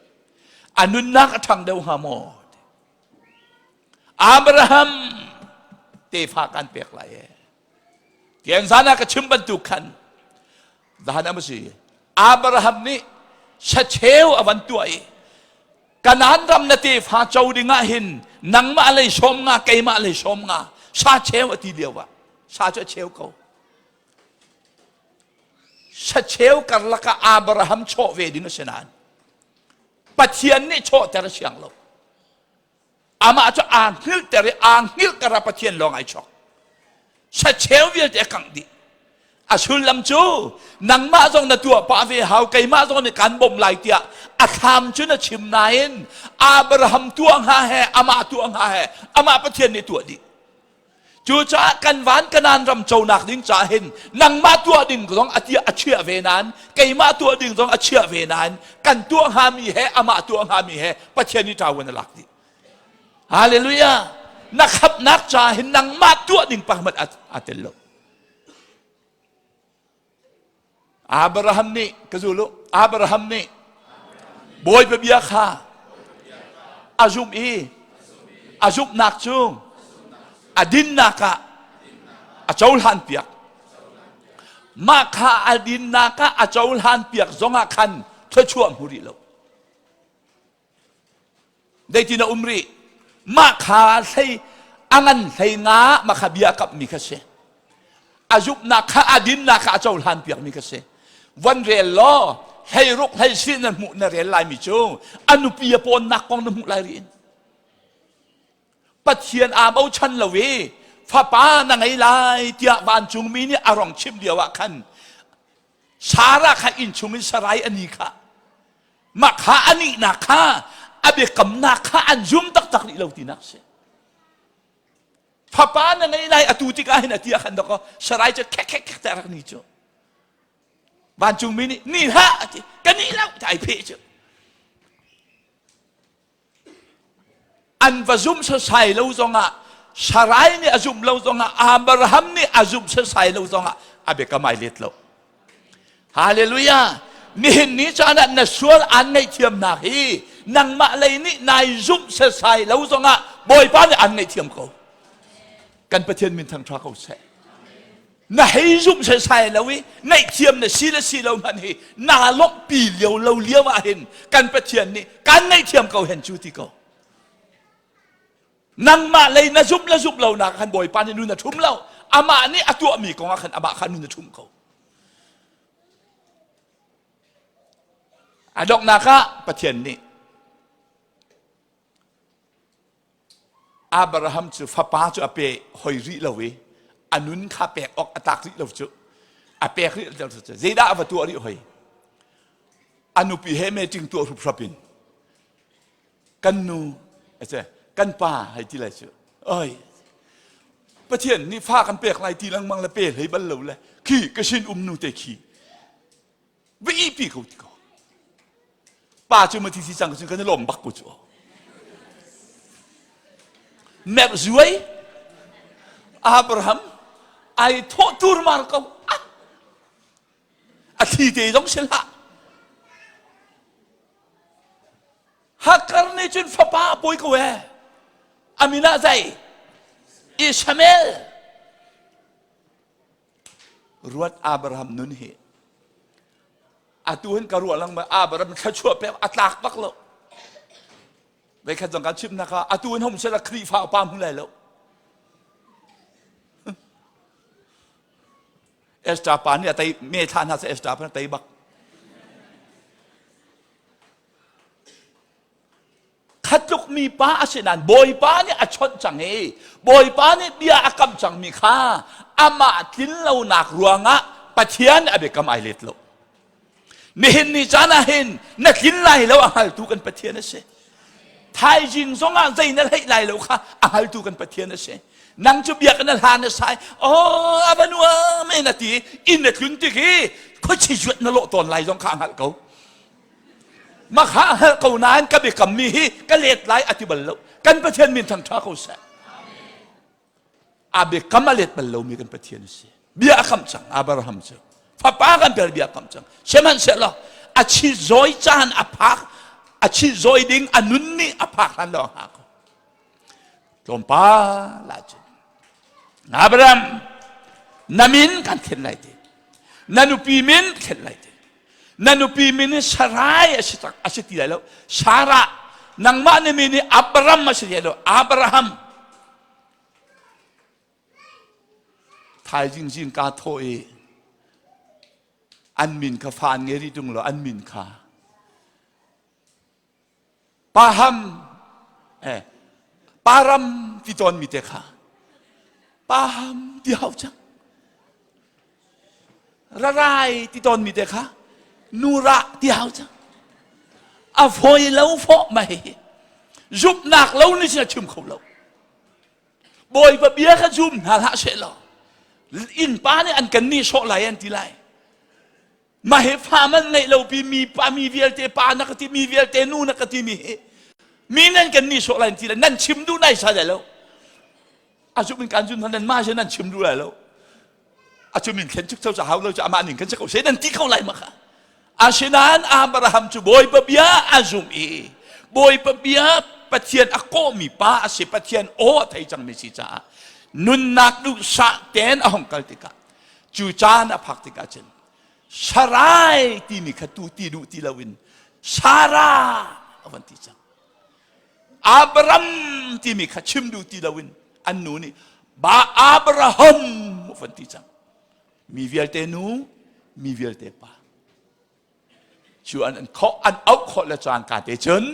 A nunnak a ṭhang deuh hnga maw? Abraham tefa kan pek lai e. Tiang zan ah ka chim bantuk khan zan am si Abraham nih sacheu a van tuah i Kanaan ram na tefa co ding ah hin nangmah lei sawm nga keimah lei sawm nga sa cheu a ti lio ah sa cu a cheu ko sacheu karlak ah Abraham chawh ve ding a si nain Pathian nih chawhter a siang lo amah cu aa hngilhter i aa hngilh kar ah Pathian lawng ai chok sacheu vialte a kangh dih a sullam cu nangmah zong na tuah pah ve hau keimah zong nih kan bawmh lai tiah a thlam cu na chim nain Abraham tuah hnga he amah tuah hnga he amah Pathian nih tuah dih Cucaah kan van Kanaan ram conak ding caah hin nangmah tuah ding zong a tiah a chiah ve nain keimah tuah ding zong a chiah ve nain kan tuah hngami he amah tuah hngami he Pathian nih ṭawan a lak dih. Hallelujah! Na khamhnak caah hin nangmah tuah ding pakhat a tel lo. Abraham nih ka zul u Abraham nih Bawipa bia kha a zumh i a zumhnak cu a dinnak ah a cohlan piak mah kha a dinnak ah a cohlan piak zongah khan thluachuah hmu rih lo Zeitin a um rih? Mah kha hlei a ngan hlei nga mah kha bia a kamhmi kha si. A zumhnak kha a dinnak kha a cohlan piakmi kha si. Van rel law hlei ruk hlei si na hmuh na rel laimi cu a nupi a pawnnak kong na hmuh lai rih in. Pathian aa bochan lo i fapa na ngei lai tiah vancungmi nih a rong chimh lio ah khan Sarah kha inn chung in Sarai a ni kha mah kha a nihnak kha a biakamnak kha an zum taktak rih lo tinak si fapa na ngei lai atu tikah hin a ti ah khan dakaw Sarai cu khek khek khek te rak ni cu vancungmi nih ni hlah a ti ka ni lo ti ai pheh cu An va zumh sasai lo zongah Sarai nih a zumh lo zongah Abraham nih a zumh sasai lo zongah a biakam ai let lo. Hallelujah! Nihin ni caan ah na sual aan ngaihthiamnak hi nangmah lei nih nai zumh sasai lo zongah Bawipa nih aan ngaihthiam ko. Kan Pathian min thangṭha ko seh. Na hei zumh sesai lo i ngaihthiam na si le si lo hmanh hi naa lawmhpi lio lo lio ah hin kan Pathian nih kan ngaihthiam ko hen cu ti ko. Nangmah lei na zumh le zumh lo nak khan Bawipa nih nun a ṭhum lo. Amah nih a tuahmi kong ah khan amah kha nun a ṭhum ko. A donghnak ah Pathian nih Abraham cu fapa cu a pe hoi rih lo i a nun kha pek awk a tlak rih lo cu a pek rih lo cu zeidah a va tuah rih hoi a nupi he meeting tuah hruphrap in kan nu kan pa hei ti lai cu oi Pathian nih fa kan pek lai ti lengmang le pe hlei bal lo le khi ka sin um nu te khi va ihpi ko ti ko pa cu ma thi si cang cun kan i lawm bak ko cu merh zuai Abraham ai thawh turmar ko ah a thli te zong si hlah Hakar nih cun fapa a pawi ko ee amin ah zei Ishmael Ruat Abraham nun hi atu hin ka ruah lengmang Abraham thluachuah pek a tlak bak lo. Veikhat zong kan chimnak ah atu in hom sela Khrihfa upa hmu lai lo. Esther pa nih a tei me thla hna sa Esther pa tei bak. Khatluk mi pa a si nain Bawipa nih a chawnh cang i Bawipa nih bia a kam cangmi kha amah tlin lonak ruangah Pathian a biakam ai let lo. Nihin ni caan ah hin na tlin lai lo a hngaltu kan Pathian a si. Thaizing zongah zei na hleih lai lo kha a hngaltu kan Pathian a si. Nang cu biakinn a hlan na sai, oh a va nuam e na ti, inn na tlun tik i khuachi zuat na lawh tawn lai zong kha a hngalh ko. Makha a hngalh ko nain ka biakam mi hi ka let lai a ti bal lo. Kan Pathian min thang ṭha ko seh. A biakam a let bal lomi kan Pathian a si. Bia a kam cang Abraham cu. Fapa kan bel bia a kam cang. Sihmanhsehlaw a chi zawi caan a phak a chi zawi ding a nun nih a phak hlan lawng hna ko. Tlawmpal ah cun Abraham na min kan thlen lai ti. Na nupi min thlen lai ti. Na nupi min hi Sarai a si tak a si ti lai lo. Sarah nangmah na min hi Abraham a si ti lai lo. Abraham Thaizing zingka thawh i an min kha fa an ngei rih ṭung lo an min kha paham eh param ti tawn mi te kha paham ti hau cang rarai ti tawn mi te kha nura ti hau cang a fawi lo fawh mai zumhnak lo ni sin a chim kho lo Bawipa bia kha zum hna hlah seh law innpa nih an kan nihsawh lai an ti lai. Mah hi fa man ngeih lo pi mi pa mi vialte pa na ka ti mi vialte nu na ka ti mi hi mi nan kan nihsawh lai an ti lai nan chim duh nai sa lai lo. A zum in kan zum nan ma se nan chim duh lai lo. A cu min thlen cuk cho hau lo cu amah ning kan si ko se nan ti ko lai ma kha. Asinain Abraham cu Bawipa bia a zum i Bawipa bia Pathian a kawhmi pa a si Pathian aw a thei cangmi si caah nunnak duhsah tein a hung kal tikah cu caan a phak tikah cun Sarai timi kha tu ti duh ti loin Sarah a van ti cang. Abraham timi kha chim duh ti loin an nu nih Ba Abraham a van ti cang. Mi vialte nu, mi vialte pa. Cu an an khawh an auh khawh le caan ka te cun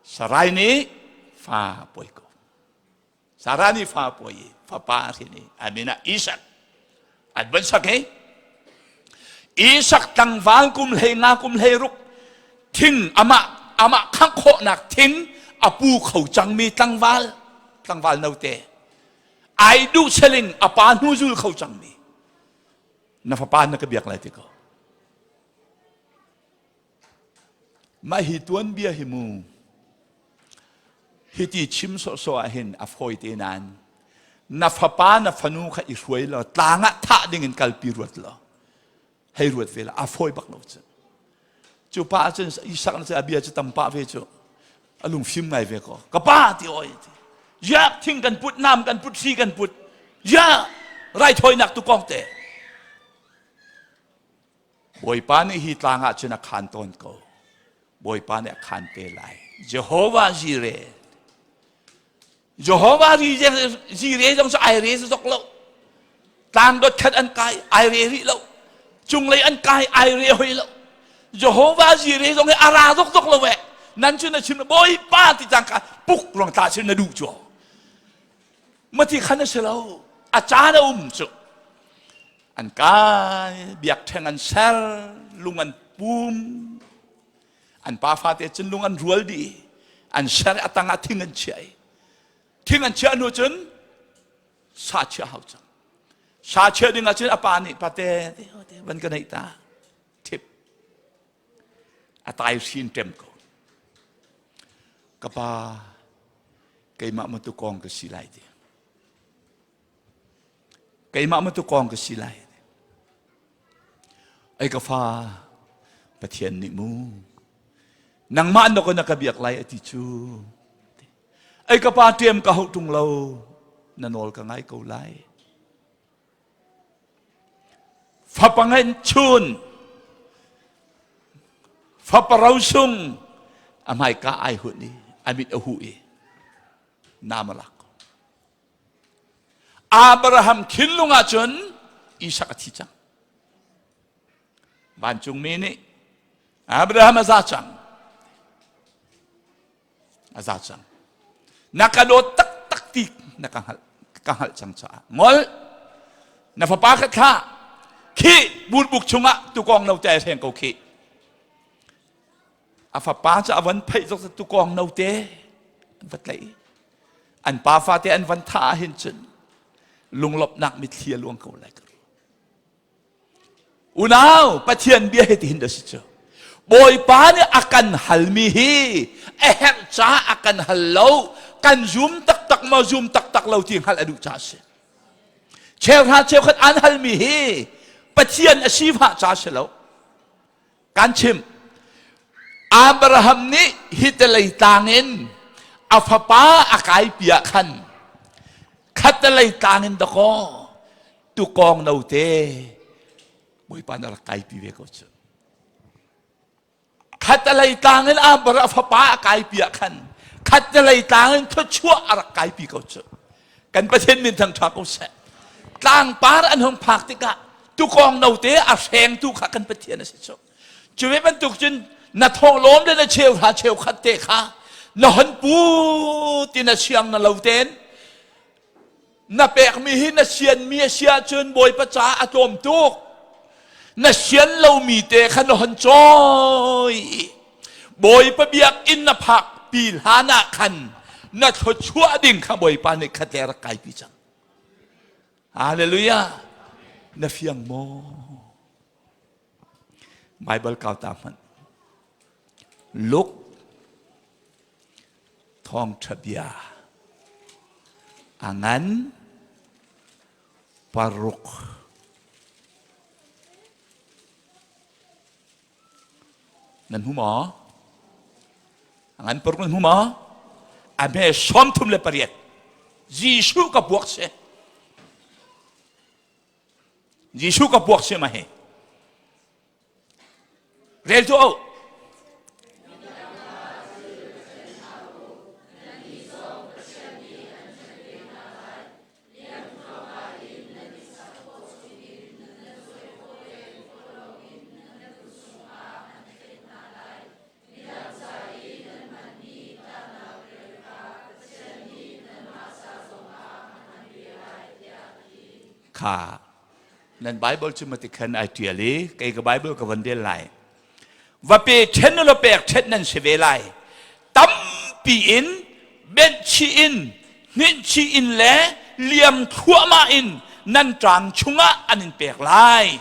Sarai nih fa pawi ko. Sarah nih fa pawi i fapa a hrin i a min ah Isak. An van sak i Isak tlangval kum hlei nga kum hlei ruk thing amah amah khangh khawhnak thing a pu kho cangmi tlangval tlangval note ai duh seling a pa hnu zul kho cangmi na fapa na ka biak lai ti ko mah hi tuanbia hi mu hiti chim sawhsawh ah hin a fawi te nain na fapa na fanu kha i hruai law tlang ah thah ding in kalpi ruat law hei ruat ve la a fawi bak lo cu cu pa cun Isak na a bia cu tam pah ve cu a lungfim ngai ve ko ka pa ti oi ti ya thing kan put nam kan put hri kan put ya raithawinak tu kong te Bawipa nih hi tlang ah cun a khan tawn ko Bawipa nih a khan te lai Jehovah Jireh Jehovah Jireh zong cu ai re zok lo. Tlang dot khat an kai ai re rih lo. Cunglei an kai ai re hoi lo. Jehovah Jireh zong hi a ra zok zok lo eh. Nan cu na chim Bawipa ti cang ka puk rong ta sin na duh cu. Mati khan a si lo. A caan a um cu. An kai biakṭheng an ser lung an pum an pa fate cun lung an rual dih an ser a tangah thing an chiah i thing an chiah hnu cun sa chiah hau cang sa chiah ding ah cun a pa nih pate van ka neih ta thip a tai hrin ṭem ko ka pa keimah ma tu kong ka si lai ti keimah ma tu kong ka si lai Ei ka fa, Pathian nih mu, nangmah na ka na ka biak lai a ti cu. Ei ka pa ṭem ka hauh ṭung lo, na nawl ka ngai ko lai. Fapa ngeih chun, fapa rosung, a hmaika ai hun i. A mit a huh i nam a lak. Abraham thinlung ah cun Isak a thi cang. Vancungmi nih Abraham a za cang. A za cang. Na ka dawt taktak ti na ka hngalh ka hngalh cang caah ngol na fapa ka thlah khi burbuk chungah tukawng note ai hreng ko khi a fapa cu a van pheih zok tukawng note an va tlaih an pa fate an van thah ahhin cun lunglawmhnak mitthli a luang ko lai ka Unau, Pathian bia hi tihin dah si cu. Bawipa nih a kan halmi hi a herh caah a kan hal lo, kan zum taktak maw zum taktak lo ti hngalh a duh caah a si. Cheuhra cheukhat an halmi hi Pathian a sifah caah a si lo. Kan chimh. Abraham nih hitelei tlang in a fapa a kaipi ah khan khattelei tlang in dakaw tukawng note Bawipa na rak kaipi ve ko cu. Khattelei tlang in Abraham a fapa a kaipi ah khan khattelei tlang in thluachuah a rak kaipi ko cu. Kan Pathian min thangṭha ko seh. Tlangpar an hung phak tikah tukawng note a hrengtu kha kan Pathian a si cu. Cu ve bantuk cun na thawhlawm le na cheuhra cheukhat te kha na hon pu ti na siang na lo ten na pekmi hi na sianmi a si ahcun Bawipa caah a tlawm tuk. Na sian lomi te kha na hon cawi. Bawipa biakinn na phak pi hlan ah khan na thluachuah ding kha Bawipa nih khat le rak kaipi cang. Hallelujah. Na fiang maw? Bible kau ta hmanh. Luke thawngṭha bia a ngan paruk. Nan hmu maw? A ngan paruk nan hmu maw? A hme 38. Jesuh ka puak si. Jesuh ka puak si ma hi. Rel tu au. Kha nan Bible cu mati khan ai tial i kei ka Bible ka van rel lai. Va pe ṭhen u law pek ṭhen nan si ve lai. Tampi in benhchih in hninhchih in le liam thluahmah in nan ṭang chungah an in pek lai.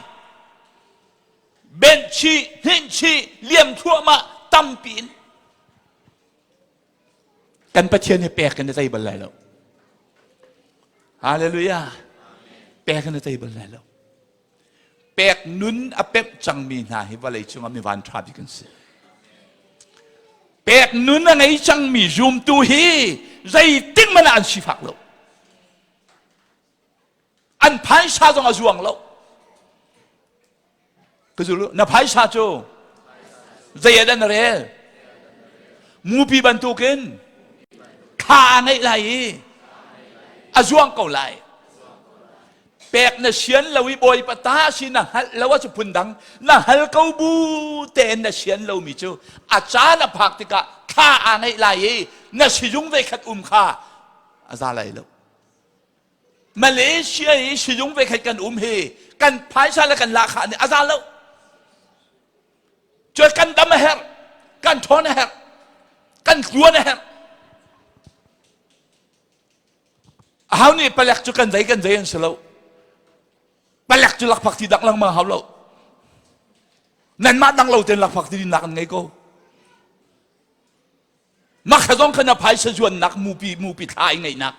Benhchih, hninhchih, liam thluahmah tampi in kan Pathian hi pek in a tei bal lai lo. Hallelujah. Pek in a tei bal lai lo. Pek nun a pemh cangmi hna hi vawlei cungah mi van ṭha bik an si. Pek nun a ngei cangmi zumtu hi zeitik hmanh ah an sifak lo. An phaisa zong a zuang lo. Ka zul na phaisa cu zei ah dah na rel? Mupi bantukin thla a ngeih lai i a zuang ko lai. Pek na sian lo i Bawipa ta si na hngalh lo ah cu phundang na hal ko bu tein na sian lomi cu a caan a phak tikah thla aa ngeih lai i na sizung veikhat um kha a za lai lo. Malaysia i sizung veikhat kan um hi kan phaisa le kan lahkhah nih a za lo. Cu kan dam a herh, kan ṭhawn a herh, kan tluan a herh. Aho nih palek cu kan zei kan zei an si lo. Palek cu lakphak ti dak lengmang hau lo. Nanmah dang lo tein lakphak ti dinnak an ngei ko. Makha zong kha na phaisa zuannak mupi mupi thla i ngeihnak.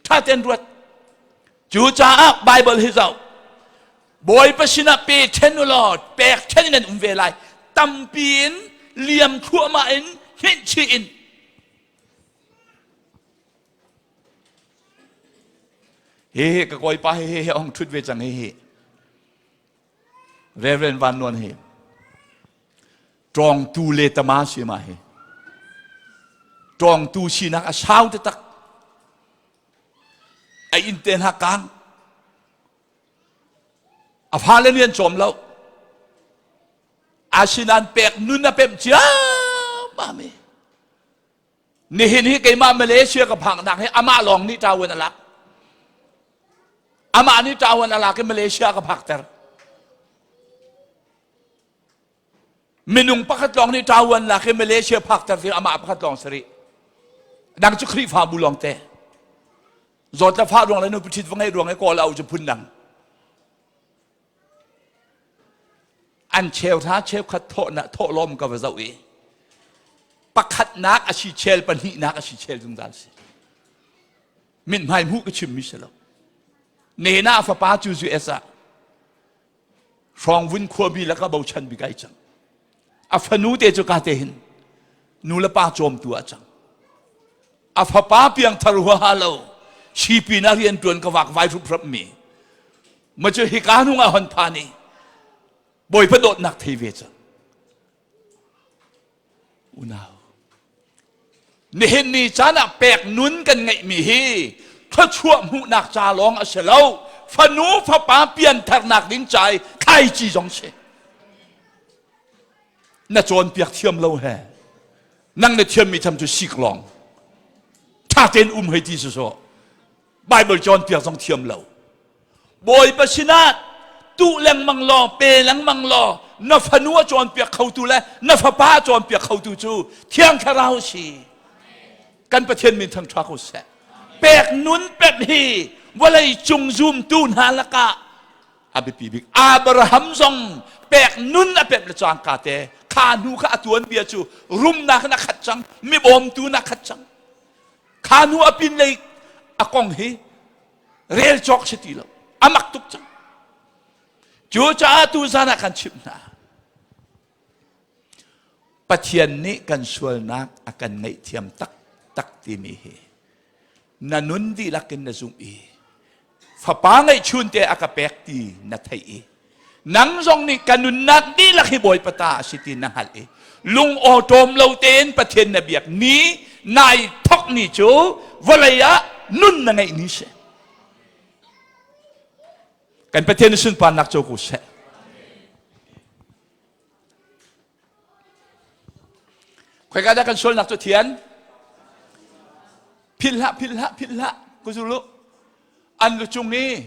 Ṭha tein ruat. Cu caah Bible hi zoh. Bawipa sinah pe ṭhen u law pek ṭhen in an um ve lai. Tampi in liam thluahmah in hninh chih in Hi ka kawipa hi hi ong ṭhut ve cang hi hi. Reverend Van Nuan hi. Ṭawngtu le tama si ma hi. Ṭawngtu sinak a sau taktak. A inn te hna kang. A fale nih an cawm lo. Asinain pek nun a pemh ciammam i nihin hi keimah Malaysia ka phaknak hi amah lawng nih ṭawan a lak. Amah nih ṭawan a lak i Malaysia ka phakter. Minung pakhat lawng nih ṭawan lak i Malaysia phakter ti amah pakhat lawng si rih. Dang cu Khrihfabu lawng te. Zawt le fah ruang le nupi ṭhit va ngeih ruang i kawl au cu phun dang. An cheuhra cheukhat thawhnak thawhlawm ka va zoh i pakhatnak a si chel pahnihnak a si chel zungzal si. Mithmai hmuh ka chimmi si lo. Nena fapa cu US ah Hrawngvun khuami le ka bochan bik ai cang. A fanu te cu ka te hin nu le pa cawmtu ah cang. A fapa piangthar huaha lo sipin ah rian tuan ka vak vai hrup mi. Ma cu hika hnung ah hon phan i Bawipa dawtnak thei ve cang. Unau, nihin ni caan ah pek nun kan ngeihmi hi thluachuah hmuhnak ca lawng a si lo. Fanu fapa piantharnak ding ca i thlaici zong si. Na cawnpiak thiam lo he. Nang na thiammi tham cu sik lawng. Ṭha tein um hei ti sawsawh. Bible cawnpiak zong thiam lo. Bawipa sinah tuh lengmang law, pe lengmang law, na fanu a cawnpiak khotu le na fapa a cawnpiak khotu cu Thiang Thlarau si. Kan Pathian min thangṭha ko seh. Pek nun pek hi vawlei cung zumtu hna lakah a biapi bik. Abraham zong pek nun a pek le cangka te kha hnu kha a tuan bia cu rumnak in a khat cang, mi bawmtu in a khat cang. Kha hnu a pinlei a kong hi rel cawk si ti lo. A mak tuk cang. Cucaah tu zan ah kan chimh hna. Pathian nih kan sualnak a kan ngaihthiam taktak timi hi na nun dihlak in na zumh i fapa ngeihchun te a ka pek ti na theih i nang zong nih ka nunnak dihlak hi Bawipa ta a si ti na hngalh i lung awṭawm lo tein Pathian na biak ni nai thok ni cu vawlei ah nun na ngeih ni si. Kan Pathian sunparnak co ko seh. Khoika dah kan sualnak cu thian? Philh hlah, philh hlah, philh hlah. Ku zulu. An lu cung i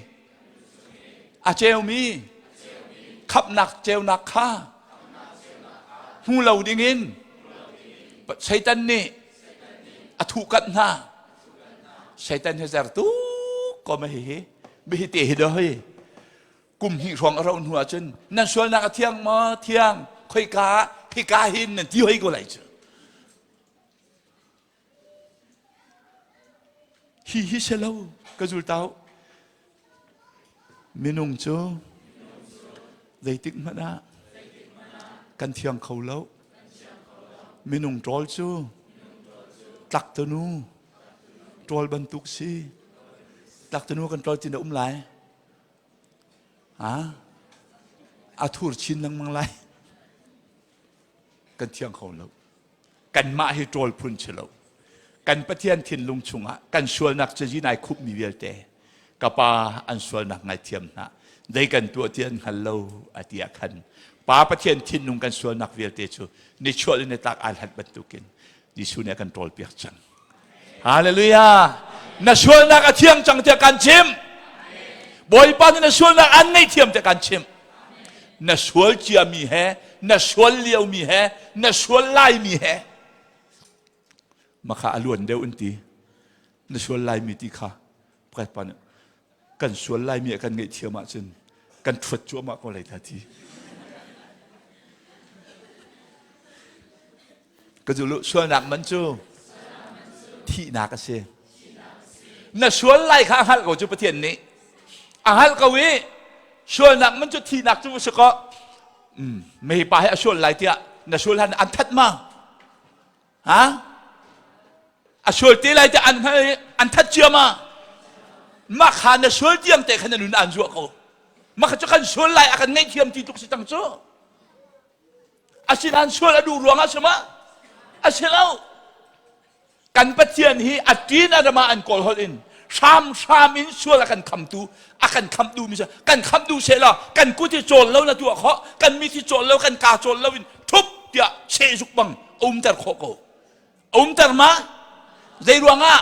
a ceumi khapnak ceunak kha hmu lo dingin Satan nih a thuhkanh hna. Satan hi zer tuk ko ma hihi. Bihi te hi do hoi. Kum hnih hrawng a rauh hnu ahcun nan sualnak a thiang maw? Thiang. Khoika hika hin nan ti hoi ko lai cu. Hi hi si lo ka zul tau. Minung cu zeitik hmanh ah kan thiang kho lo. Minung ṭawl cu tlaktanu ṭawl bantuk si. Tlaktanu kan ṭawl tin a um lai. A thur chin lengmang lai. Kan thiang kho lo. Kanmah hi ṭawl phun si lo. Kan Pathian thinlung chungah kan sualnak cazin ai khupmi vialte ka pa an sualnak ngaithiam hna. Dei kan tuah ti an hngal lo a ti ah khan Pa Pathian thinlung kan sualnak vialte cu nichuah le nitlak aa hlat bantukin Jesuh nih a kan ṭawlpiak cang. Hallelujah! Na sualnak a thiang cang tiah kan chim. Bawipa nih na sualnak an ngaihthiam tiah kan chim. Na sual ciami he, na sual liomi he, na sual laimi he, makha a luan deuh an ti. Na sual laimi ti kha pakhat pa nih kan sual laimi a kan ngaihthiam ahcun kan ṭhuat cuahmah ko lai ta ti. Ka zulu sualnak man cu thihnak a si. Na sual lai kha a hngalh ko cu Pathian nih. A hngalh ko i sualnak man cu thihnak cu si ko. Mei pa hi a sual lai tiah na sual han an that ma? Ha? A sual te lai tiah an hngalh i an that cia ma? Mah kha na sual tiang te khan na nun an zuah ko. Mah kha cu kan sual lai a kan ngaihthiam ti tuk si tang cu. Asinain sual a duh ruangah si ma? A si lo. Kan Pathian hi a ṭin a ram ah an kawl holh in hramhram in sual a kan khamtu a kan khamh duhmi cu kan khamh duh seh law kan kut hi cawl lo na tuah khawh kan mit hi cawl lo kan kaa cawl lo in thup tiah sehzuk bang umter khawh ko umter ma zei ruangah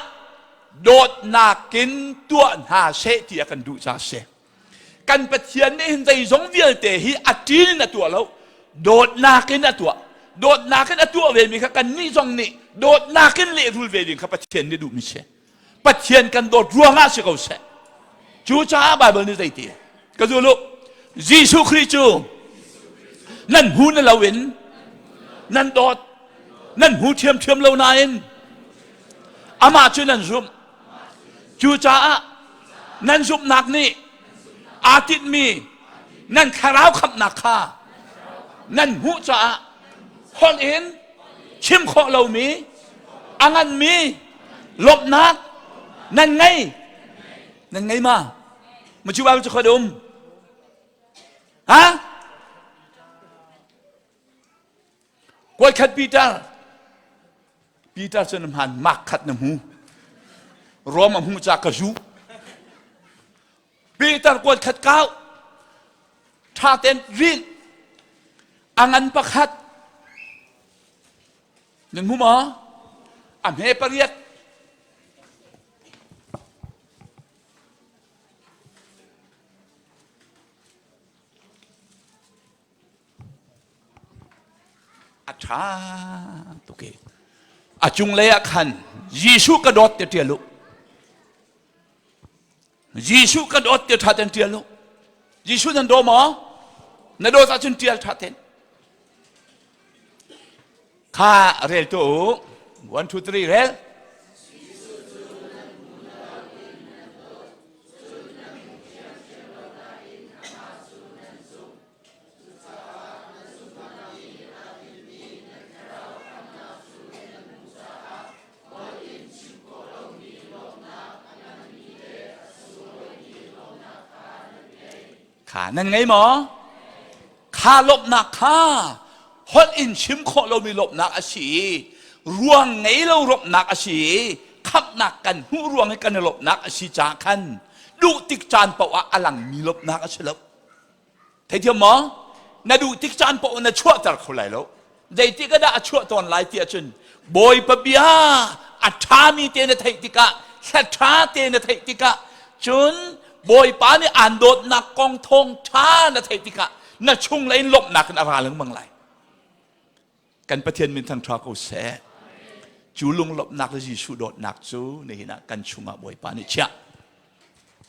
dawtnak in tuah hna seh ti a kan duh ca si Kan Pathian nih hin zeizong vialte hi a ṭin in a tuah lo. Dawtnak in a tuah. Dawtnak in a tuah vemi kha kannih zong nih dawtnak in lehrul ve ding kha Pathian nih duhmi si. Pathian kan dawt ruangah si ko seh. Cucaah Baibal nih zeiti? Ka zul u. Jesuh Khrih cu nan hmu na loin nan dawt nan hmu ṭhiamṭhiam lo nain amah cu nan zumh. Cucaah nan zumhnak nih aa tinhmi nan thlarau khamhnak kha nan hmuh caah holh in chim khawh lomi a nganmi lawmhnak nan ngei. Nan ngei ma? Macu Bible cu khoi um? Ha? Kuaikhat Peter Peter cu na hmaan mak khat na hmu Rom a hmu ca ka zu Peter kuaikhat kau ṭha tein rin a ngan pakhat nan hmu maw a hme pariat A ṭha tuk i a cunglei ah khan Jesuh ka dawt ti ṭial u. Jesuh ka dawt ti ṭha ten ṭial u. Jesuh nan daw maw? Na dawt ahcun ṭial ṭha ten. Kha rel tu u. 1 2 3 rel. Kha nan ngei maw? Kha lawmhnak kha holh in chim khawh lomi lawmhnak a si i ruang ngei lo lawmhnak a si i khamhnak kan hmuh ruang i kan i lawmhnak a si caah khan duh tik caan paoh ah a langmi lawmhnak a si lo. Theithiam maw? Na duh tik caan paoh na chuahter kho lai lo. Zeitik ah dah a chuah tawn lai ti ahcun Bawipa bia a ṭhami te na theih tikah hla ṭha te na theih tikah cun Bawipa nih aan dawtnak kong thawngṭha na theih tikah na chunglei in lawmhnak in a ra lengmang lai. Kan Pathian min thangṭha ko seh. Cu lunglawmhnak le Jesuh dawtnak cu nihin ah kan chungah Bawipa nih chiah.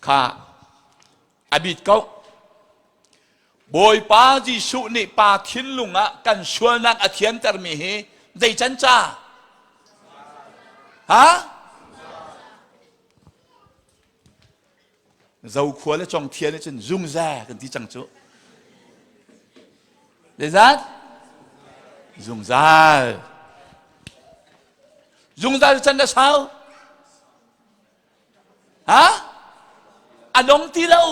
Kha a bit ko. Bawipa Jesuh nih pa thinlung ah kan sualnak a thiantermi hi zei can ca? Ha? Zokhua le Congthia nih cun zungzal kan ti cang cu. Zeizat? Zungzal. Zungzal can na sau? Ha? A dong ti lo.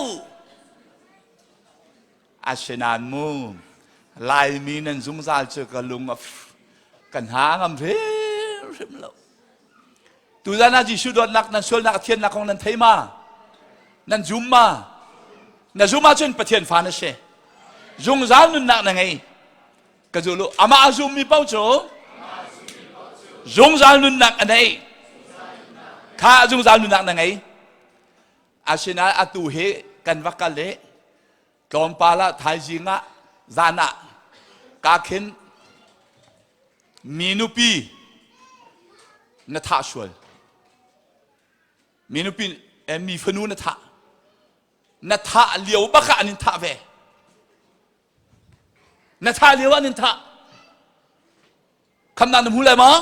Asinain mu, Laimi nan zungzal cu ka lung a ka hna ngam hrimhrim lo. Tuzan ah Jesuh dawtnak nan sualnak a thiannak kong nan thei ma? Nan zum ma? Na zum ahcun Pathian fa na si. Zungzal nunnak na ngei. Ka zul u. Amah a zummi paoh cu zungzal nunnak a nei. Kha zungzal nunnak na ngei. Asinain atu hi kan va kal i tlawmpal ah thaizing ah zan ah ka khin mi nupi na thah sual. Mi nupi mi fanu na thah. Na thah lio bak ah an in thah ve. Na thah lio ah nan thah. Khamnak na hmu lai maw?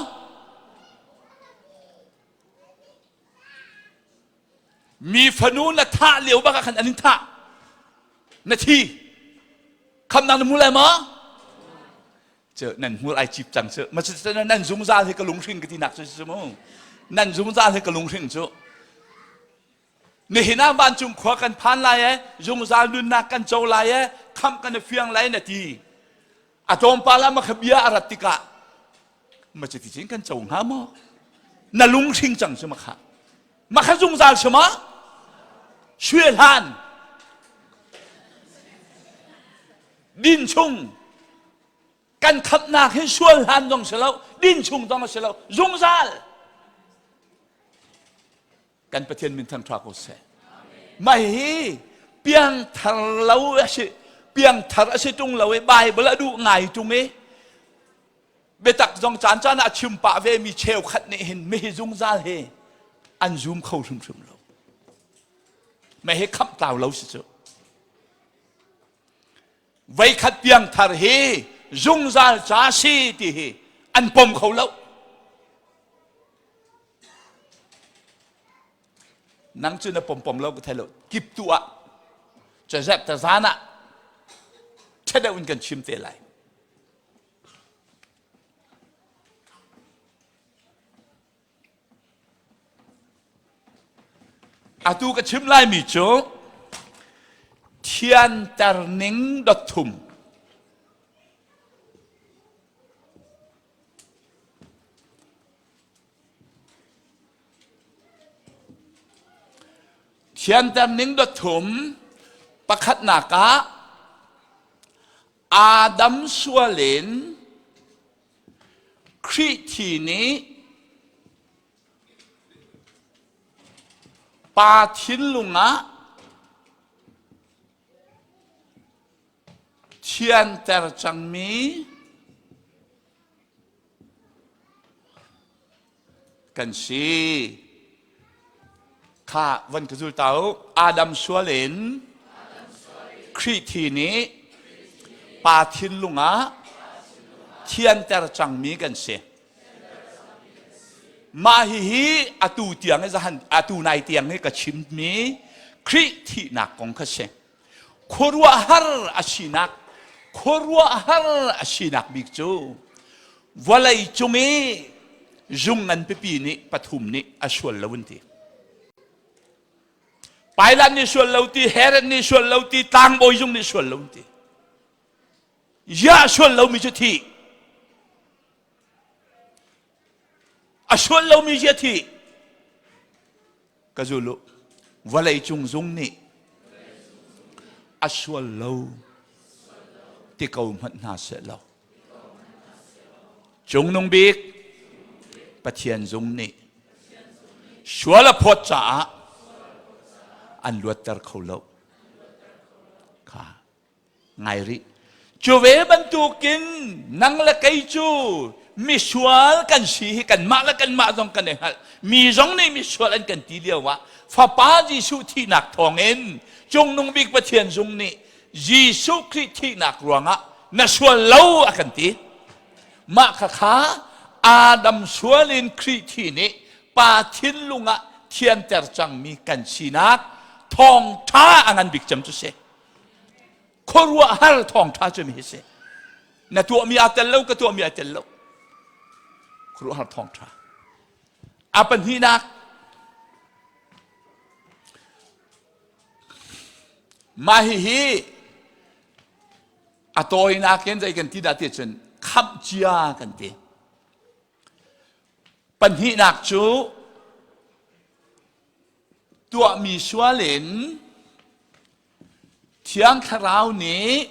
Mi fanu na thah lio bak ah khan an in thah. Na thi. Khamnak na hmu lai maw? Cu nan hmur ai cip cang cu. Ma nan zungzal hi ka lunghring ka ti nak cu si mu. Nan zungzal hi ka lunghring cu. Nihin ah vancung khua kan phan lai e, zungzal nunnak kan co lai e, khamh kan i fiang lai na ti. A tlawmpal ah makha bia a rat tikah ma cuti cun kan co hnga maw? Na lunghring cang cu makha. Makha zungzal si ma? Sue hlan. Din chung kan khamhnak hi sual hlan zong si lo, din chung zong a si lo, zungzal. Kan Pathian min thangṭha ko seh. Mah hi piangthar lo a si, piangthar a si ṭung lo i Bible a duh ngai ṭung i biatak zong caan caan ah chim pah ve mi cheukhat nih hin mihi zungzal hi an zum kho hrimhrim lo. Mah hi khamh tlau lo si cu. Voikhat piangthar hi zungzal ca si ti hi an pom kho lo. Nang cu na pom pom lo ka thei lo. Kip tu ah cazep ta zan ah ṭha deuh in kan chim te lai. Atu ka chim laimi cu thianter ning dot thum. Thianter ning dot thum pakhatnak ah Adam sual in Khrih thi nih pa thinlung ah thianter cangmi kan si. Kha van ka zul ta u. Adam sual in Khrih thi nih pa thinlung ah thianter cangmi kan si. Mah hihi atu tiang i zahan atu nai tiang hi ka chimmi Khrih thihnak kong kha si. Khuaruahhar a sinak khuaruahhar a sinak bik cu vawlei cung i zung ngan pipi nih pathum nih a sual lo an ti. Pailat nih sual lo ti, Herod nih sual lo ti, tlangbawi zung nih sual lo an ti. Ziah sual lomi cu thi. A sual lomi ziah thi. Ka zul u. Vawlei cung zung nih a sual lo ti ko hmanh hna seh law Cungnung bik Pathian zung nih sual a phawt caah an luatter kho lo. Kha ngai rih. Cu ve bantukin nang le kei cu misual kan si hi kanmah le kanmah zong kan i hngalh. Mi zong nih misual an kan ti lio ah Fapa Jesuh thihnak thawngin Cungnung bik Pathian zung nih Jesuh Khrih thihnak ruangah na sual lo a kan ti. Mah khakha Adam sual in Khrih thi nih pa thinlung ah thianter cangmi kan sinak thawngṭha a ngan bik cem cu si. Khuaruahhar thawngṭha cu mi hi si. Na tuahmi aa tel lo, ka tuahmi aa tel lo. Khuaruahhar thawngṭha. A pahnihnak, mah hihi a tawinak in zei kan ti dah ti cun khamh cia kan ti. Pahnihnak cu tuahmi sual in Thiang Thlarau nih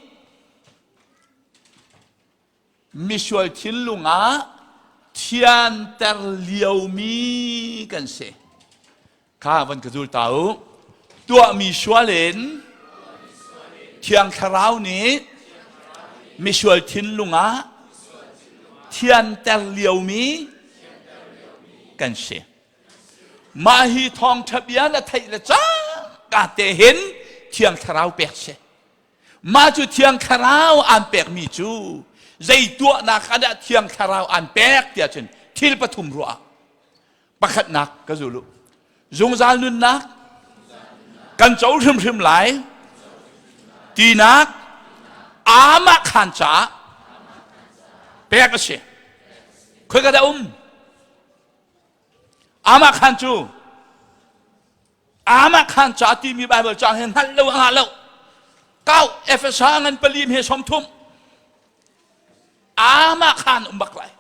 misual thinlung ah thianter liomi kan si. Kha van ka zul ta u. Tuahmi sual in Thiang Thlarau nih misual thinlung ah thianter liomi kan si. Mah hi thawngṭha bia na theih le cangka te hin Thiang Thlarau pek si. Mah cu Thiang Thlarau aan pekmi cu zei tuahnak ah dah Thiang Thlarau aan pek tiah cun thil pathum ruah. Pakhatnak ka zul u. Zungzal nunnak kan co hrimhrim lai tinak aamah khaan caah pek a si. Khoika dah um? Amah khan cu amah khan ca timi Bible caang he hngalh lo a ngah lo. Kau Efesa ngan palim he som thum. Amah khan um bak lai.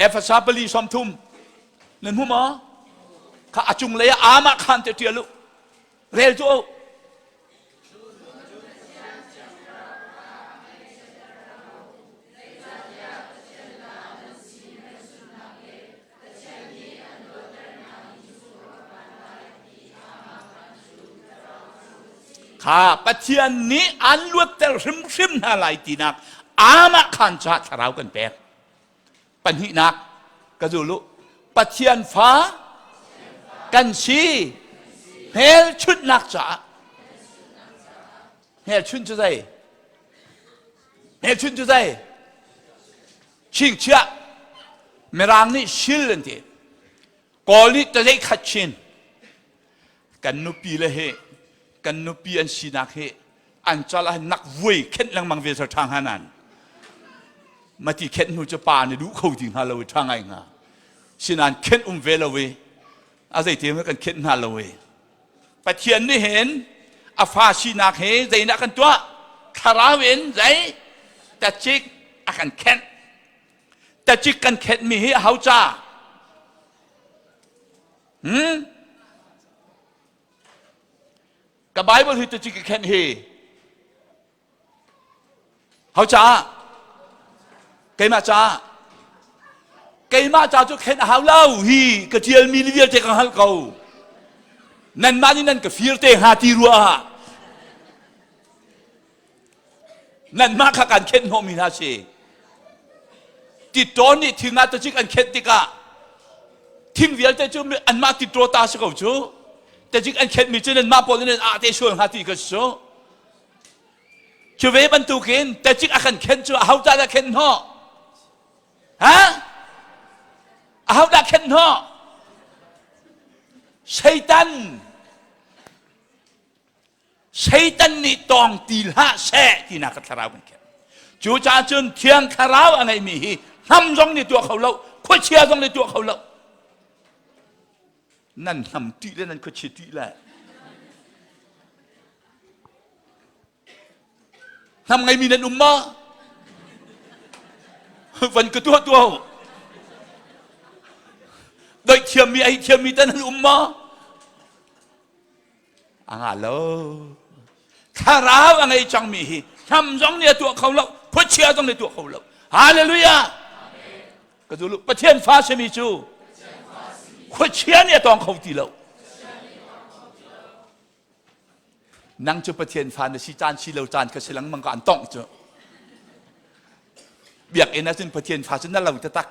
Efesa pali som thum nan hmu maw? Kha a cung lei ah amah khan te ṭial u. Rel tu u. Kha Pathian nih an luatter hrimhrim hna lai tinak amah khan caah thlarau kan pek. Pahnihnak ka zul u. Pathian fa kan si hmelchunhnak caah hmelchunh cu zei? Hmelchunh cu zei? Chingchiah Mirang nih shil an ti. Kawl nih tazei khat chin. Kan nupi le hi kan nupi an sinak hi an cal ah nak vuai khenh lengmang ve ṭha hnga nan. Mati khenh hnu cu pa nih duh kho ti hnga lo i ṭha ngai hnga. Sinan khenh um ve lo i a zeiti kan khenh hna lo i Pathian nih hin a fa sinak hi zeidah kan tuah? Thlarau in zei? Tacik a kan khenh. Tacik kan khenhmi hi aho ca? Hmm? Ka Bible hi tacik ka khenh hi Ho caah? Keimah caah. Keimah ca cu khen a hau lo. Hi ka ṭialmi ni vialte ka hngalh ko. Nanmah nih nan ka fir te hnga ti ruah ah nanmah kha kan khenh hnawhmi hna si. Titawn nih thing ah tacik an khenh tikah thing vialte cu anmah titaw ta si ko cu. Tacik an khenhmi cu nanmah pawl nih nan ah te sual hnga ti ka si cu. Cu ve bantukin tacik a kan khenh cu aho dah khenh hnawh? Ha? Aho dah khenh hnawh? Satan. Satan nih tawng ti hlah seh tinak ka thlarau kan khenh. Cu caah cun thiang thlarau a ngeimi hi hnam zong nih tuah kho lo, khuachia zong nih tuah kho lo. Nan hnam ṭih le nan khuachia ṭih le Hnam ngeimi nan um maw? Van ka tuah tuah. Doih thiammi, ei thiammi te nan um maw? A nga lo. Thlarau a ngei cangmi hi hnam zong nih a tuah kho lo, khuachia zong nih tuah kho lo. Hallelujah! Ka zulu Pathian fa simi cu khuachia nih a tawng kho ti lo. Nang cu Pathian fa na si caan si lo caan kha si lengmang ka an tongh cu. Biakinn ah cun Pathian fa cu na lo taktak.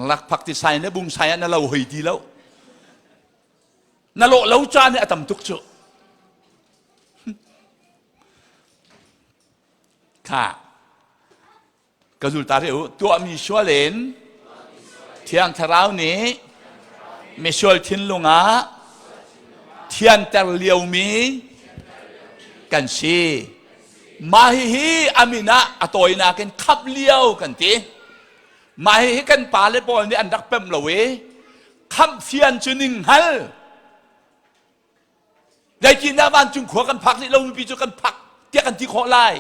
Lakphak ti sai na bung sai ah na lo hoi ti lo. Na lawh lo caan hi a tam tuk cu. Kha Ka zul ta u tuahmi sual in Thiang Thlarau nih misual thinlung ah thianter liomi kan si. Mah hihi a min ah a tawinak in khamh lio kan ti. Mah hihi kan pale pawl nih an rak pemh lo i khamh fian cu ning hngal. Zeitindah vancung khua kan phak rih lo mipi cu kan phak tiah kan ti khawh lai.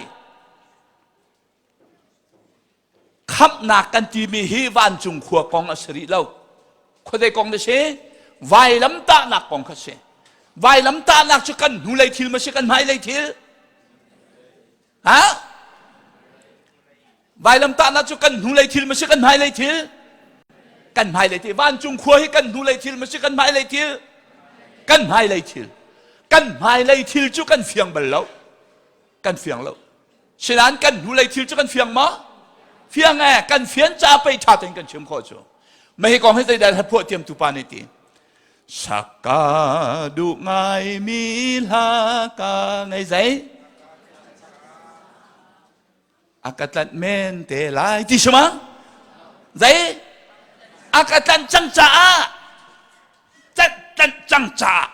Khamhnak kan timi hi vancung khua kong a si rih lo. Khuadei kong na si? Vailamtahnak kong kha si. Vailamtahnak cu kan hnulei thil ma si kan hmailei thil? Ha? Vailamtahnak cu kan hnulei thil ma si kan hmailei thil? Kan hmailei thil. Vancung khua hi kan hnulei thil ma si kan hmailei thil? Kan hmailei thil. Kan hmailei thil cu kan fiang bal lo. Kan fiang lo. Sinain kan hnulei thil cu kan fiang maw? Fiang e, kan fian ca pei ṭha tein kan chim khawh cu. Mah hi kong hi zeidah hla phuah tiam tu pa nih ti. Saka duh ngai mi hla ka ngei zei? A ka tlanh men te lai ti sima? Zei? A ka tlanh cang caah tlanh tlanh cang caah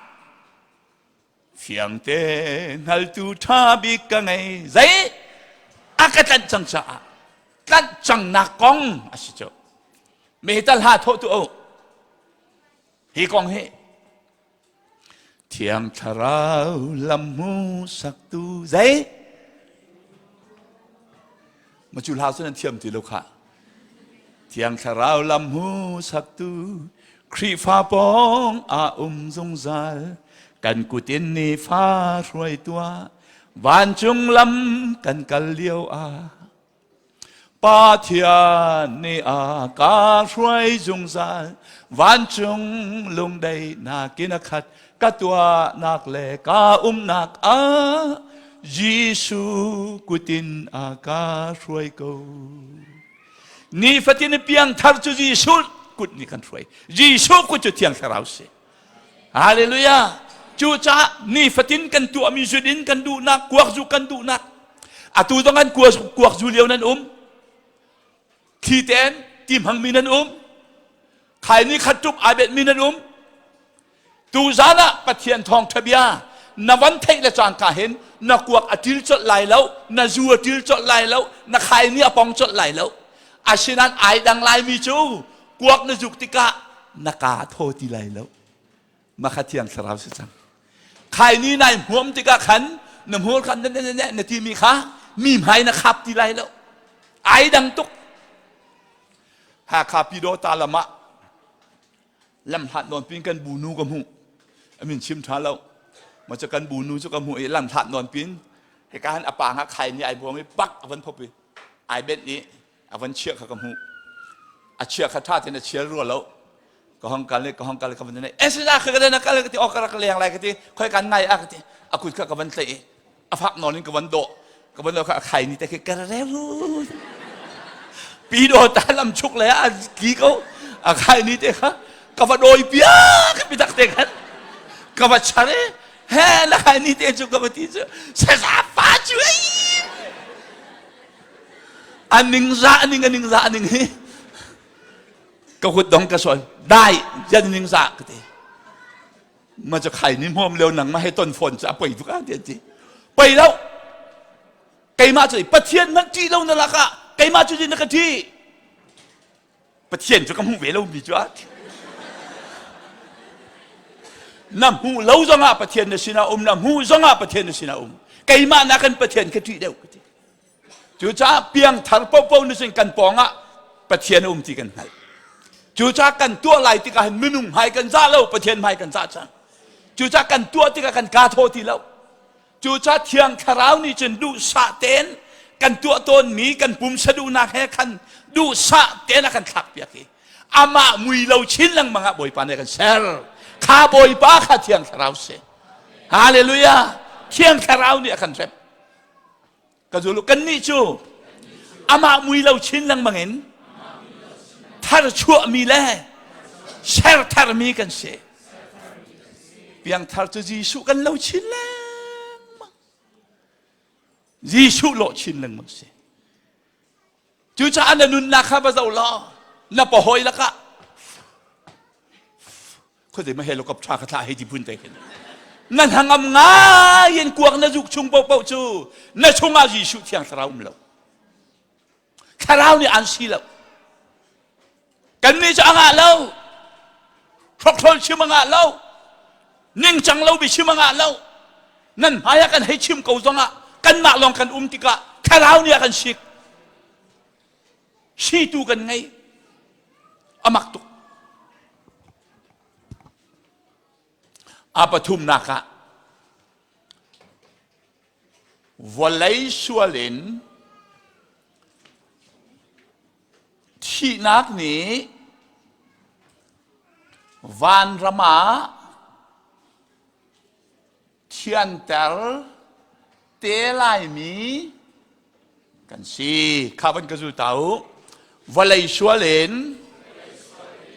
Fiangte hngaltu ṭha bik ka ngei. Zei? A ka tlanh cang caah tlanh cangnak kong a si cu. Mi tal ha thawh tu o. Hi kong hi Thiang Thlarau lam hmu saktu zei? Ma cu hla cu nan thiam ti lo khah. Thiang Thlarau lam hmu saktu Khrihfa pawng ah um zungzal kan kutin nifa hruai tuah vancung lam kan kal lio ah Pathian nih a ka hruai zungzal vancung lungdaihnak in a khat ka tuahnak le ka umnak ah Jesuh kutin a ka hruai ko. Nifatin piangthar cu Jesuh kut nih kan hruai. Jesuh kut cu Thiang Thlarau si. Hallelujah. Cucaah nifatin kan tuahmi zudin kan duhnak, kuak zu kan duhnak. Atu zong an kuak zu lio nan um. Thli ten ti hmangmi nan um. Khaini khat tuk ai betmi nan um. Tuzan ah Pathian thawngṭha bia na van theih le cangka hin na kuak a ṭil colh lai lo, na zu a ṭil colh lai lo, na khaini a pong colh lai lo. Asinain ai dang laimi cu kuak na zuk tikah na kaa thaw ti lai lo. Makha thiang thlarau si cang. Khaini nai hmuam tikah khan na hmur khan na na na timi kha mi hmai na khap ti lai lo. Ai dang tuk. Hakha Pyidawta lam ah lamhlat nawn pin kan bu nu ka hmuh a min chim ṭha lo ma cu kan bu nu cu ka hmuh i lamhlat nawn pin hika han a pa nga khai ni ai buang i pak a van phop i ai benh i a van chiah kha ka hmuh a chia kha ṭha tein a chial rua lo ka hong kal i ka hong kal ka van nei eh sila kha ka na kal ka ti o ka rak leng lai ka ti khoi kan ngai a ka ti a kut kha ka van tlaih i a fak nawn in ka van dawh ka van dawh kha a khai ni te khi ka reu pi do ta lam chuk le a ki ko a khai ni te kha ka va doi pia ka pi tak te khan ka va chare he la khai ni te chu ka va ti chu se za pa chu ai aning za aning aning za aning hi ka hut dong ka soi dai jan ning za ka ti ma cu khai ni hmawm leo nang ma he ton phone cu a poi tuk a ti an ti poi lo keimah cu pathian hmanh ṭih lo na lakah keimah cu na ka ṭih pathian cu ka hmuh ve lo mi cu a na hmuh lo zongah pathian na sinah um na hmuh zongah pathian na sinah um keimah na kan pathian ka ṭih deuh ka ti Cucaah piangthar paohpaoh nih cun kan pawngah Pathian a um ti kan hngalh. Cucaah kan tuah lai tikah hin minung hmai kan zah lo, Pathian hmai kan zah cang. Cucaah kan tuah tikah kan kaa thaw ti lo. Cucaah Thiang Thlarau nih cun duhsah tein kan tuah tawnmi kan pumsa duhnak he khan duhsah tein a kan thlakpiak i amah mui lo chin lengmang ah Bawipa nih a kan ser. Kha Bawipa kha Thiang Thlarau si. Hallelujah! Thiang Thlarau nih a kan remh. Ka zul kannih cu amah mui lo chin lengmang in tharchuahmi le ser tharmi kan si. Piangthar cu Jesuh kan lo chin lengmang. Jesuh lawh chin lengmang si. Cucaah na nunnak kha va zoh law na pahawi lakah khuazei ma helicopter ka thlah hei ti phun te khin na hnangam ngai in kuak na zuk chung paohpaoh cu na chungah Jesuh thiang thlarau um lo thlarau nih an si lo kannih cu a ngah lo hrokhrol chim a ngah lo ningcang lo biachim a ngah lo nan hmai ah kan hei chim ko zongah kanmah lawng kan um tikah thlarau nih a kan sik situ kan ngei a mak tuk a pathumnak ah vawlei sual in Thihnak nih vanram ah thianter te laimi kan si. Kha van ka zul ta u. Vawlei sual in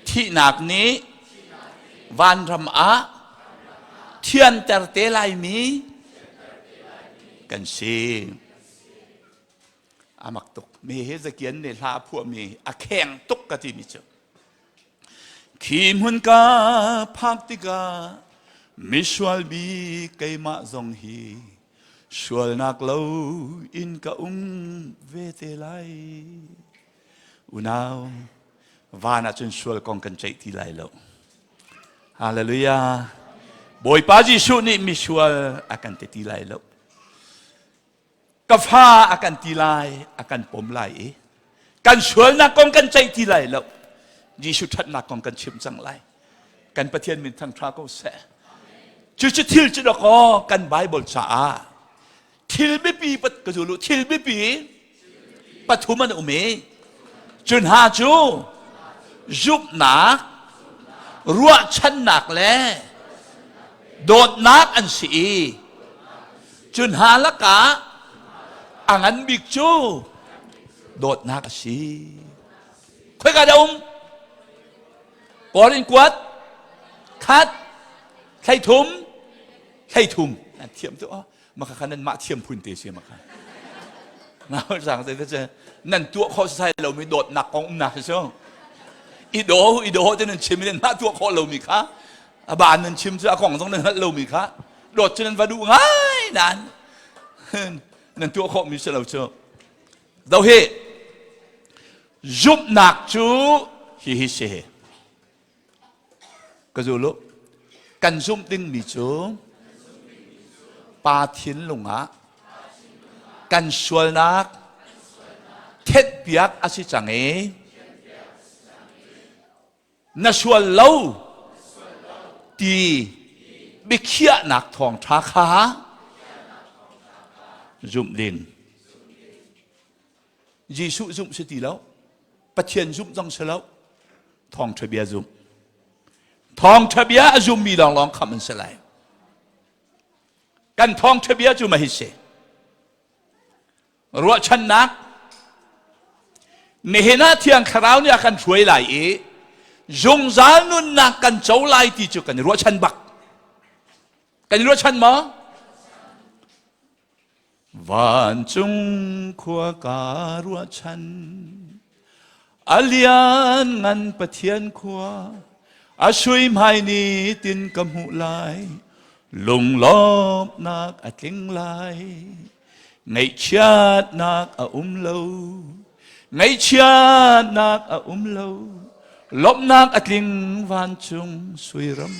thihnak nih vanram ah thianter te laimi kan si. A mak tuk. Mi he zakian nih hla a phuahmi a kheng tuk ka timi cu. Khi hmun ka phak tikah misual bik keimah zong hi sualnak lo in ka um ve te lai. Unau, van ah cun sual kong kan ceih ti lai lo. Hallelujah. Bawipa Jesuh nih misual a kan ti ti lai lo. Ka fa a kan ti lai, a kan pom lai i. Kan sualnak kong kan ceih ti lai lo. Jesuh ṭhatnak kong kan chim cang lai. Kan Pathian min thangṭha ko seh. Cucu thil cu dakaw kan Bible caah thil biapi pat ka zulu thil biapi pathum an um i cu hna cu zumhnak ruahchannak le dawtnak an si i cu hna lakah a ngan bik cu dawtnak a si. Khoika dah um? Korin kuat khat thleithum thleithum an thiam tu maka kha nan mah thiam phun te si maka ngau sang te te nan tuah khawh sai lomi dawtnak kong umnak si cu i do i do te nan chim nan mah tuah khawh lomi kha a ba nan chim cu a kong zong nan hngalh lomi kha dawt cu nan va duh ngai nan nan tuah khawh mi si lo cu do hi zumhnak cu hi hi si Ka zul u. Kan zumh dingmi cu Pa thinlung ah kan sualnak thenhpiak a si cang i na sual lo ti biakhiahnak thawngṭha kha zumh ding. Jesuh zumh si ti lo. Pathian zumh zong si lo. Thawngṭha bia zumh. Thawngṭha bia a zummi lawnglawng khamh an si lai. Kan thawngṭha bia cu mahi si. Ruahchannak nihin ah Thiang Thlarau nih a kan hruai lai i zungzal nunnak kan co lai ti cu kan i ruahchan bak. Kan i ruahchan maw? Vancung khua ka ruahchan a lian ngan Pathian khua a sui hmai ni tin ka hmuh lai lunglawmhnak a tling lai ngaihchiatnak a um lo ngaihchiatnak a um lo lawmhnak a tling vancung suiram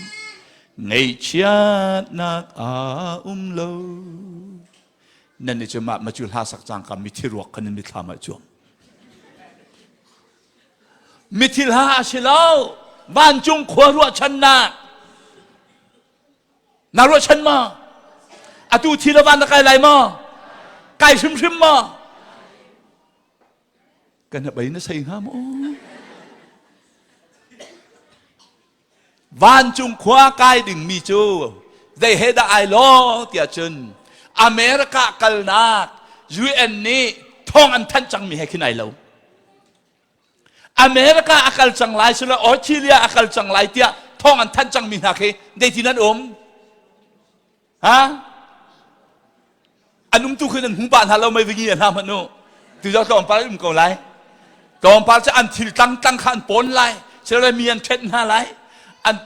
Ngaihchiatnak a um lo. Nan nih cu mah macu hla sak cangka mithi ruak khan in mithlam ah cuang. Mithi hla a si lo. Vancung khua ruahchannak. Na ruahchan ma? Atu thi lo van na kai lai ma? Kai hrimhrim ma? Kan hnabei na sei hnga maw? Vancung khua kai dingmi cu zei he dah ai law tiah cun America kalnak UN nih thawng an thanh cangmi he khin ai lo. America a kal cang lai silo Australia a kal cang lai tiah thawng an thanh cangmi hna khi zeitin an um? Ha? An um tu khi nan hmu pah hna lo mei vingi hna hmanh u. Tu zo tlawmpal um ko lai. Tlawmpal cu an thil tlang tlang kha an pawn lai. Sile mi an ṭhenh hna lai. An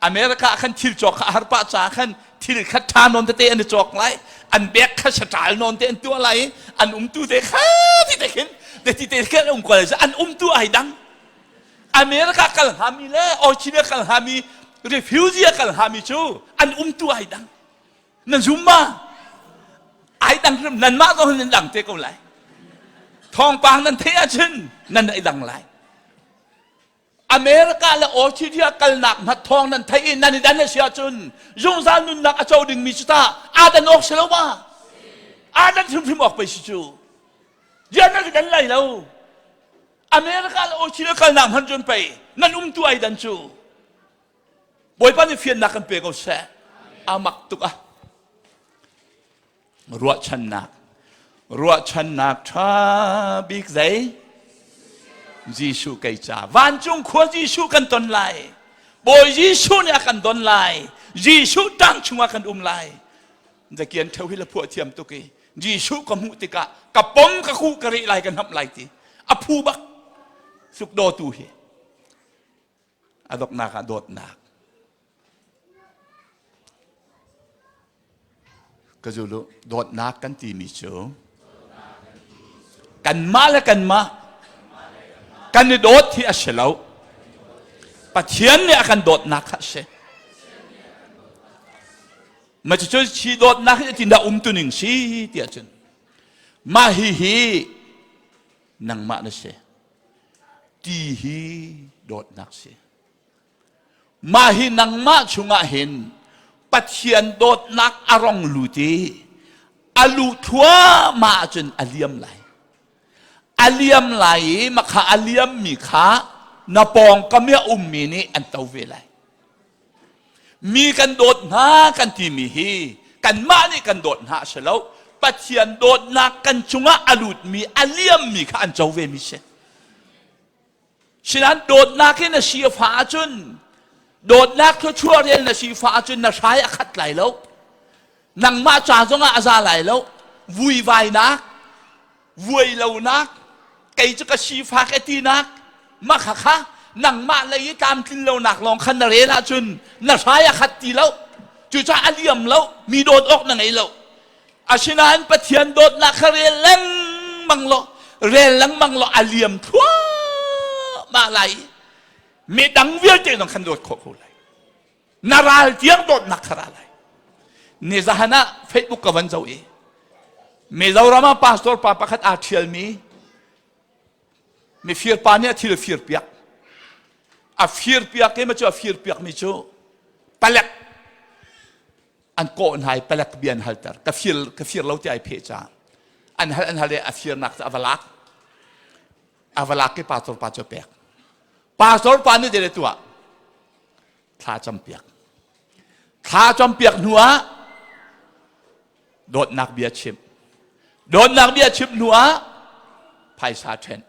America ah khan thil cawk kha a har pah caah khan thil kha ṭha nawn tete an i cawk lai. An bek kha saṭal nawn te an tuah lai i an umtu te kha ti te khin te ti te khin an um ko lai. An umtu ai dang. America kal hngami le Australia kal hngami refugee kal hngami cu an umtu ai dang. Nan zum ma? Ai dang hrim nanmah zong nan dang te ko lai. Thawngpang nan theih ahcun nan ai dang lai. America le Australia kalnak hna thawng nan theih i nan i dan a si ahcun zungzal nunnak a co dingmi cu tah aa dan awk si lo ma? Aa dan hrimhrim awk pei si cu. Ziah nan i dan lai lo? America le Australia kalnak hmanh cun pei nan umtu ai dan cu. Bawipa nih fiannak kan pe ko seh. A mak tuk ah. Ruahchannak. Ruahchannak ṭha bik zei? Jesuh kei ca. Vancung khua Jesuh kan ton lai. Bawi Jesuh nih a kan don lai. Jesuh tang chungah kan um lai. Zakian ṭheu hi la phuah thiam tuk i Jesuh ka hmuh tikah ka pom ka kuh ka rih lai ka hnamh lai ti. A phu bak. Suk dawtu hi. A donghnak ah dawtnak. Ka zulu dawtnak kan timi cu kanmah le kanmah kan i dawt hi a si lo. Pathian nih a kan dawtnak kha a si. Ma cucu si dawtnak hi tindah umtuning si tiah cun mah hi hi nangmah na si. Ti hi dawtnak si. Mah hi nangmah chungah hin Pathian dawtnak a rong lut i a luh thluahmah ahcun a liam lai. A liam lai i makha a liammi kha na pawngkam i a ummi nih an to ve lai. Mi kan dawt hna kan timi hi kanmah nih kan dawt hna a si lo. Pathian dawtnak kan cungah a lutmi a liammi kha an co vemi si. Sinain dawtnak in na si a fah ahcun dawtnak thluachuah rian na si fah ahcun na hrai a khat lai lo. Nangmah ca zongah a za lai lo. Vuivainak, vuailonak, kei cu ka sifak e tinak, mah kha kha nangmah lei i tlamtlin lonak lawng khan na rel ahcun na hrai a khat ti lo. Cucaah a liam lo, mi dawt awk na ngei lo. Asinain Pathian dawtnak kha rel lengmang law rel lengmang law a liam thluahmah lai i midang vialte zong khan dawt khawh ko lai. Na ral tiang dawtnak kha ra lai. Nizahan ah Facebook ka van zoh i Mizoram ah pastor pa pakhat aa ṭhialmi mifir pa nih a thil a fir piak. A fir piak i ma cu a fir piakmi cu palek an kawh hna i palek bia an halter ka fir ka fir lo ti ai pheh caah an hal an hal i a firnak cu a va lak a va lak i pastor pa cu a pek pastor pa nih zei tuah thla cam piak thla cam piak hnu ah dawtnak bia chimh dawtnak bia chimh hnu ah phaisa ṭhen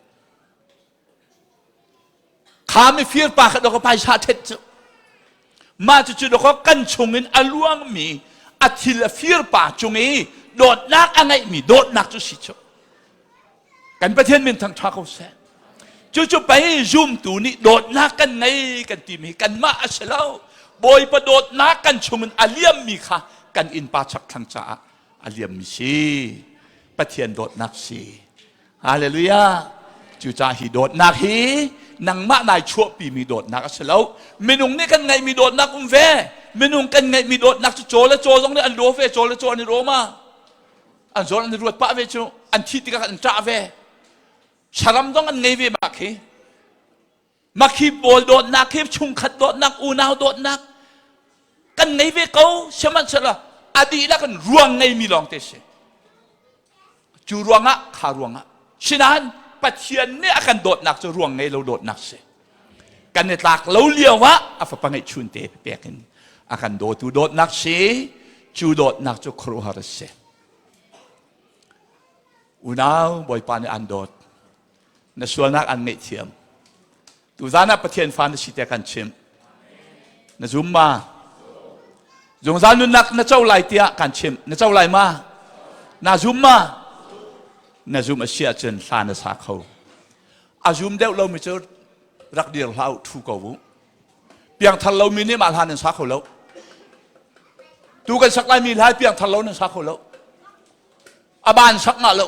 Kha mifir pa kha dawkaw phaisa ṭhet cu. Mah cucu dawkaw kan chungin a luangmi a thil a fir pa cung i dawtnak a ngeihmi dawtnak cu si cu. Kan Pathian min thangṭha ko seh. Cucu pei zumtu nih dawtnak kan ngei kan timi kanmah a si lo. Bawipa dawtnak kan chungin a liammi kha kan innpa chakthlang caah a liammi si. Pathian dawtnak si. Hallelujah. Cucaah hi dawtnak hi nangmah nai chuahpimi dawtnak a si lo. Minung nih kan ngeihmi dawtnak um ve. Minung kan ngeihmi dawtnak cu caw le caw zong nih an daw ve, caw le caw an i rawm ah. An zawn an i ruat pah ve cu. An thih tikah an ṭah ve. Saram zong an ngei ve mah khi. Makhi pawl dawtnak hi chungkhat dawtnak, unau dawtnak kan ngei ve ko. Sihmanhsehlaw a dihlak in ruang ngeimi lawng te si. Cu ruangah kha ruangah sinain Pathian nih a kan dawtnak cu ruang ngei lo dawtnak si. Kan i tlak lo lio ah a fapa ngeihchun te pek in a kan dawtu dawtnak si. Cu dawtnak cu khuaruahhar a si. Unau Bawipa nih an dawt. Na sualnak an ngaihthiam. Tuzan ah Pathian fa na si te kan chimh. Na zum ma? Zungzal nunnak na co lai tiah kan chimh. Na co lai ma? Na zum ma? Na zum a si ahcun hla na sa kho. A zum deuh lomi cu rak dir hlah u, thu ko u. Piangthar lomi nih mah hla nan sa kho lo. Tu kan sak laimi hla piangthar lo nan sa kho lo. A ban sak ngah lo.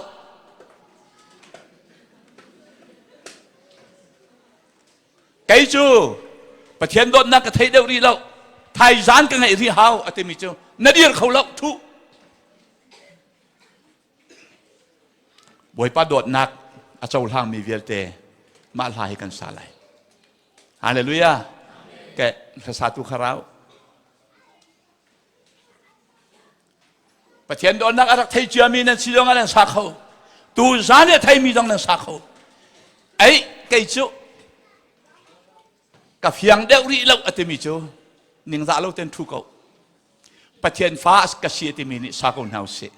Kei cu Pathian dawtnak ka thei deuh rih lo. Thaizan ka ngeih rih hau a timi cu na dir kho lo thu. Bawipa dawtnak a cohlangmi vialte mah hla hi kan sa lai. Hallelujah. Ke hlasatu kharau. Pathian dawtnak a rak thei ciami nan si zong ah nan sa kho. Tu zan i a theimi zong nan sa kho. Ei, kei cu ka fiang deuh rih lo a timi cu ningzah lo ten thu ko. Pathian fa ka si a timi nih sa ko hna usih.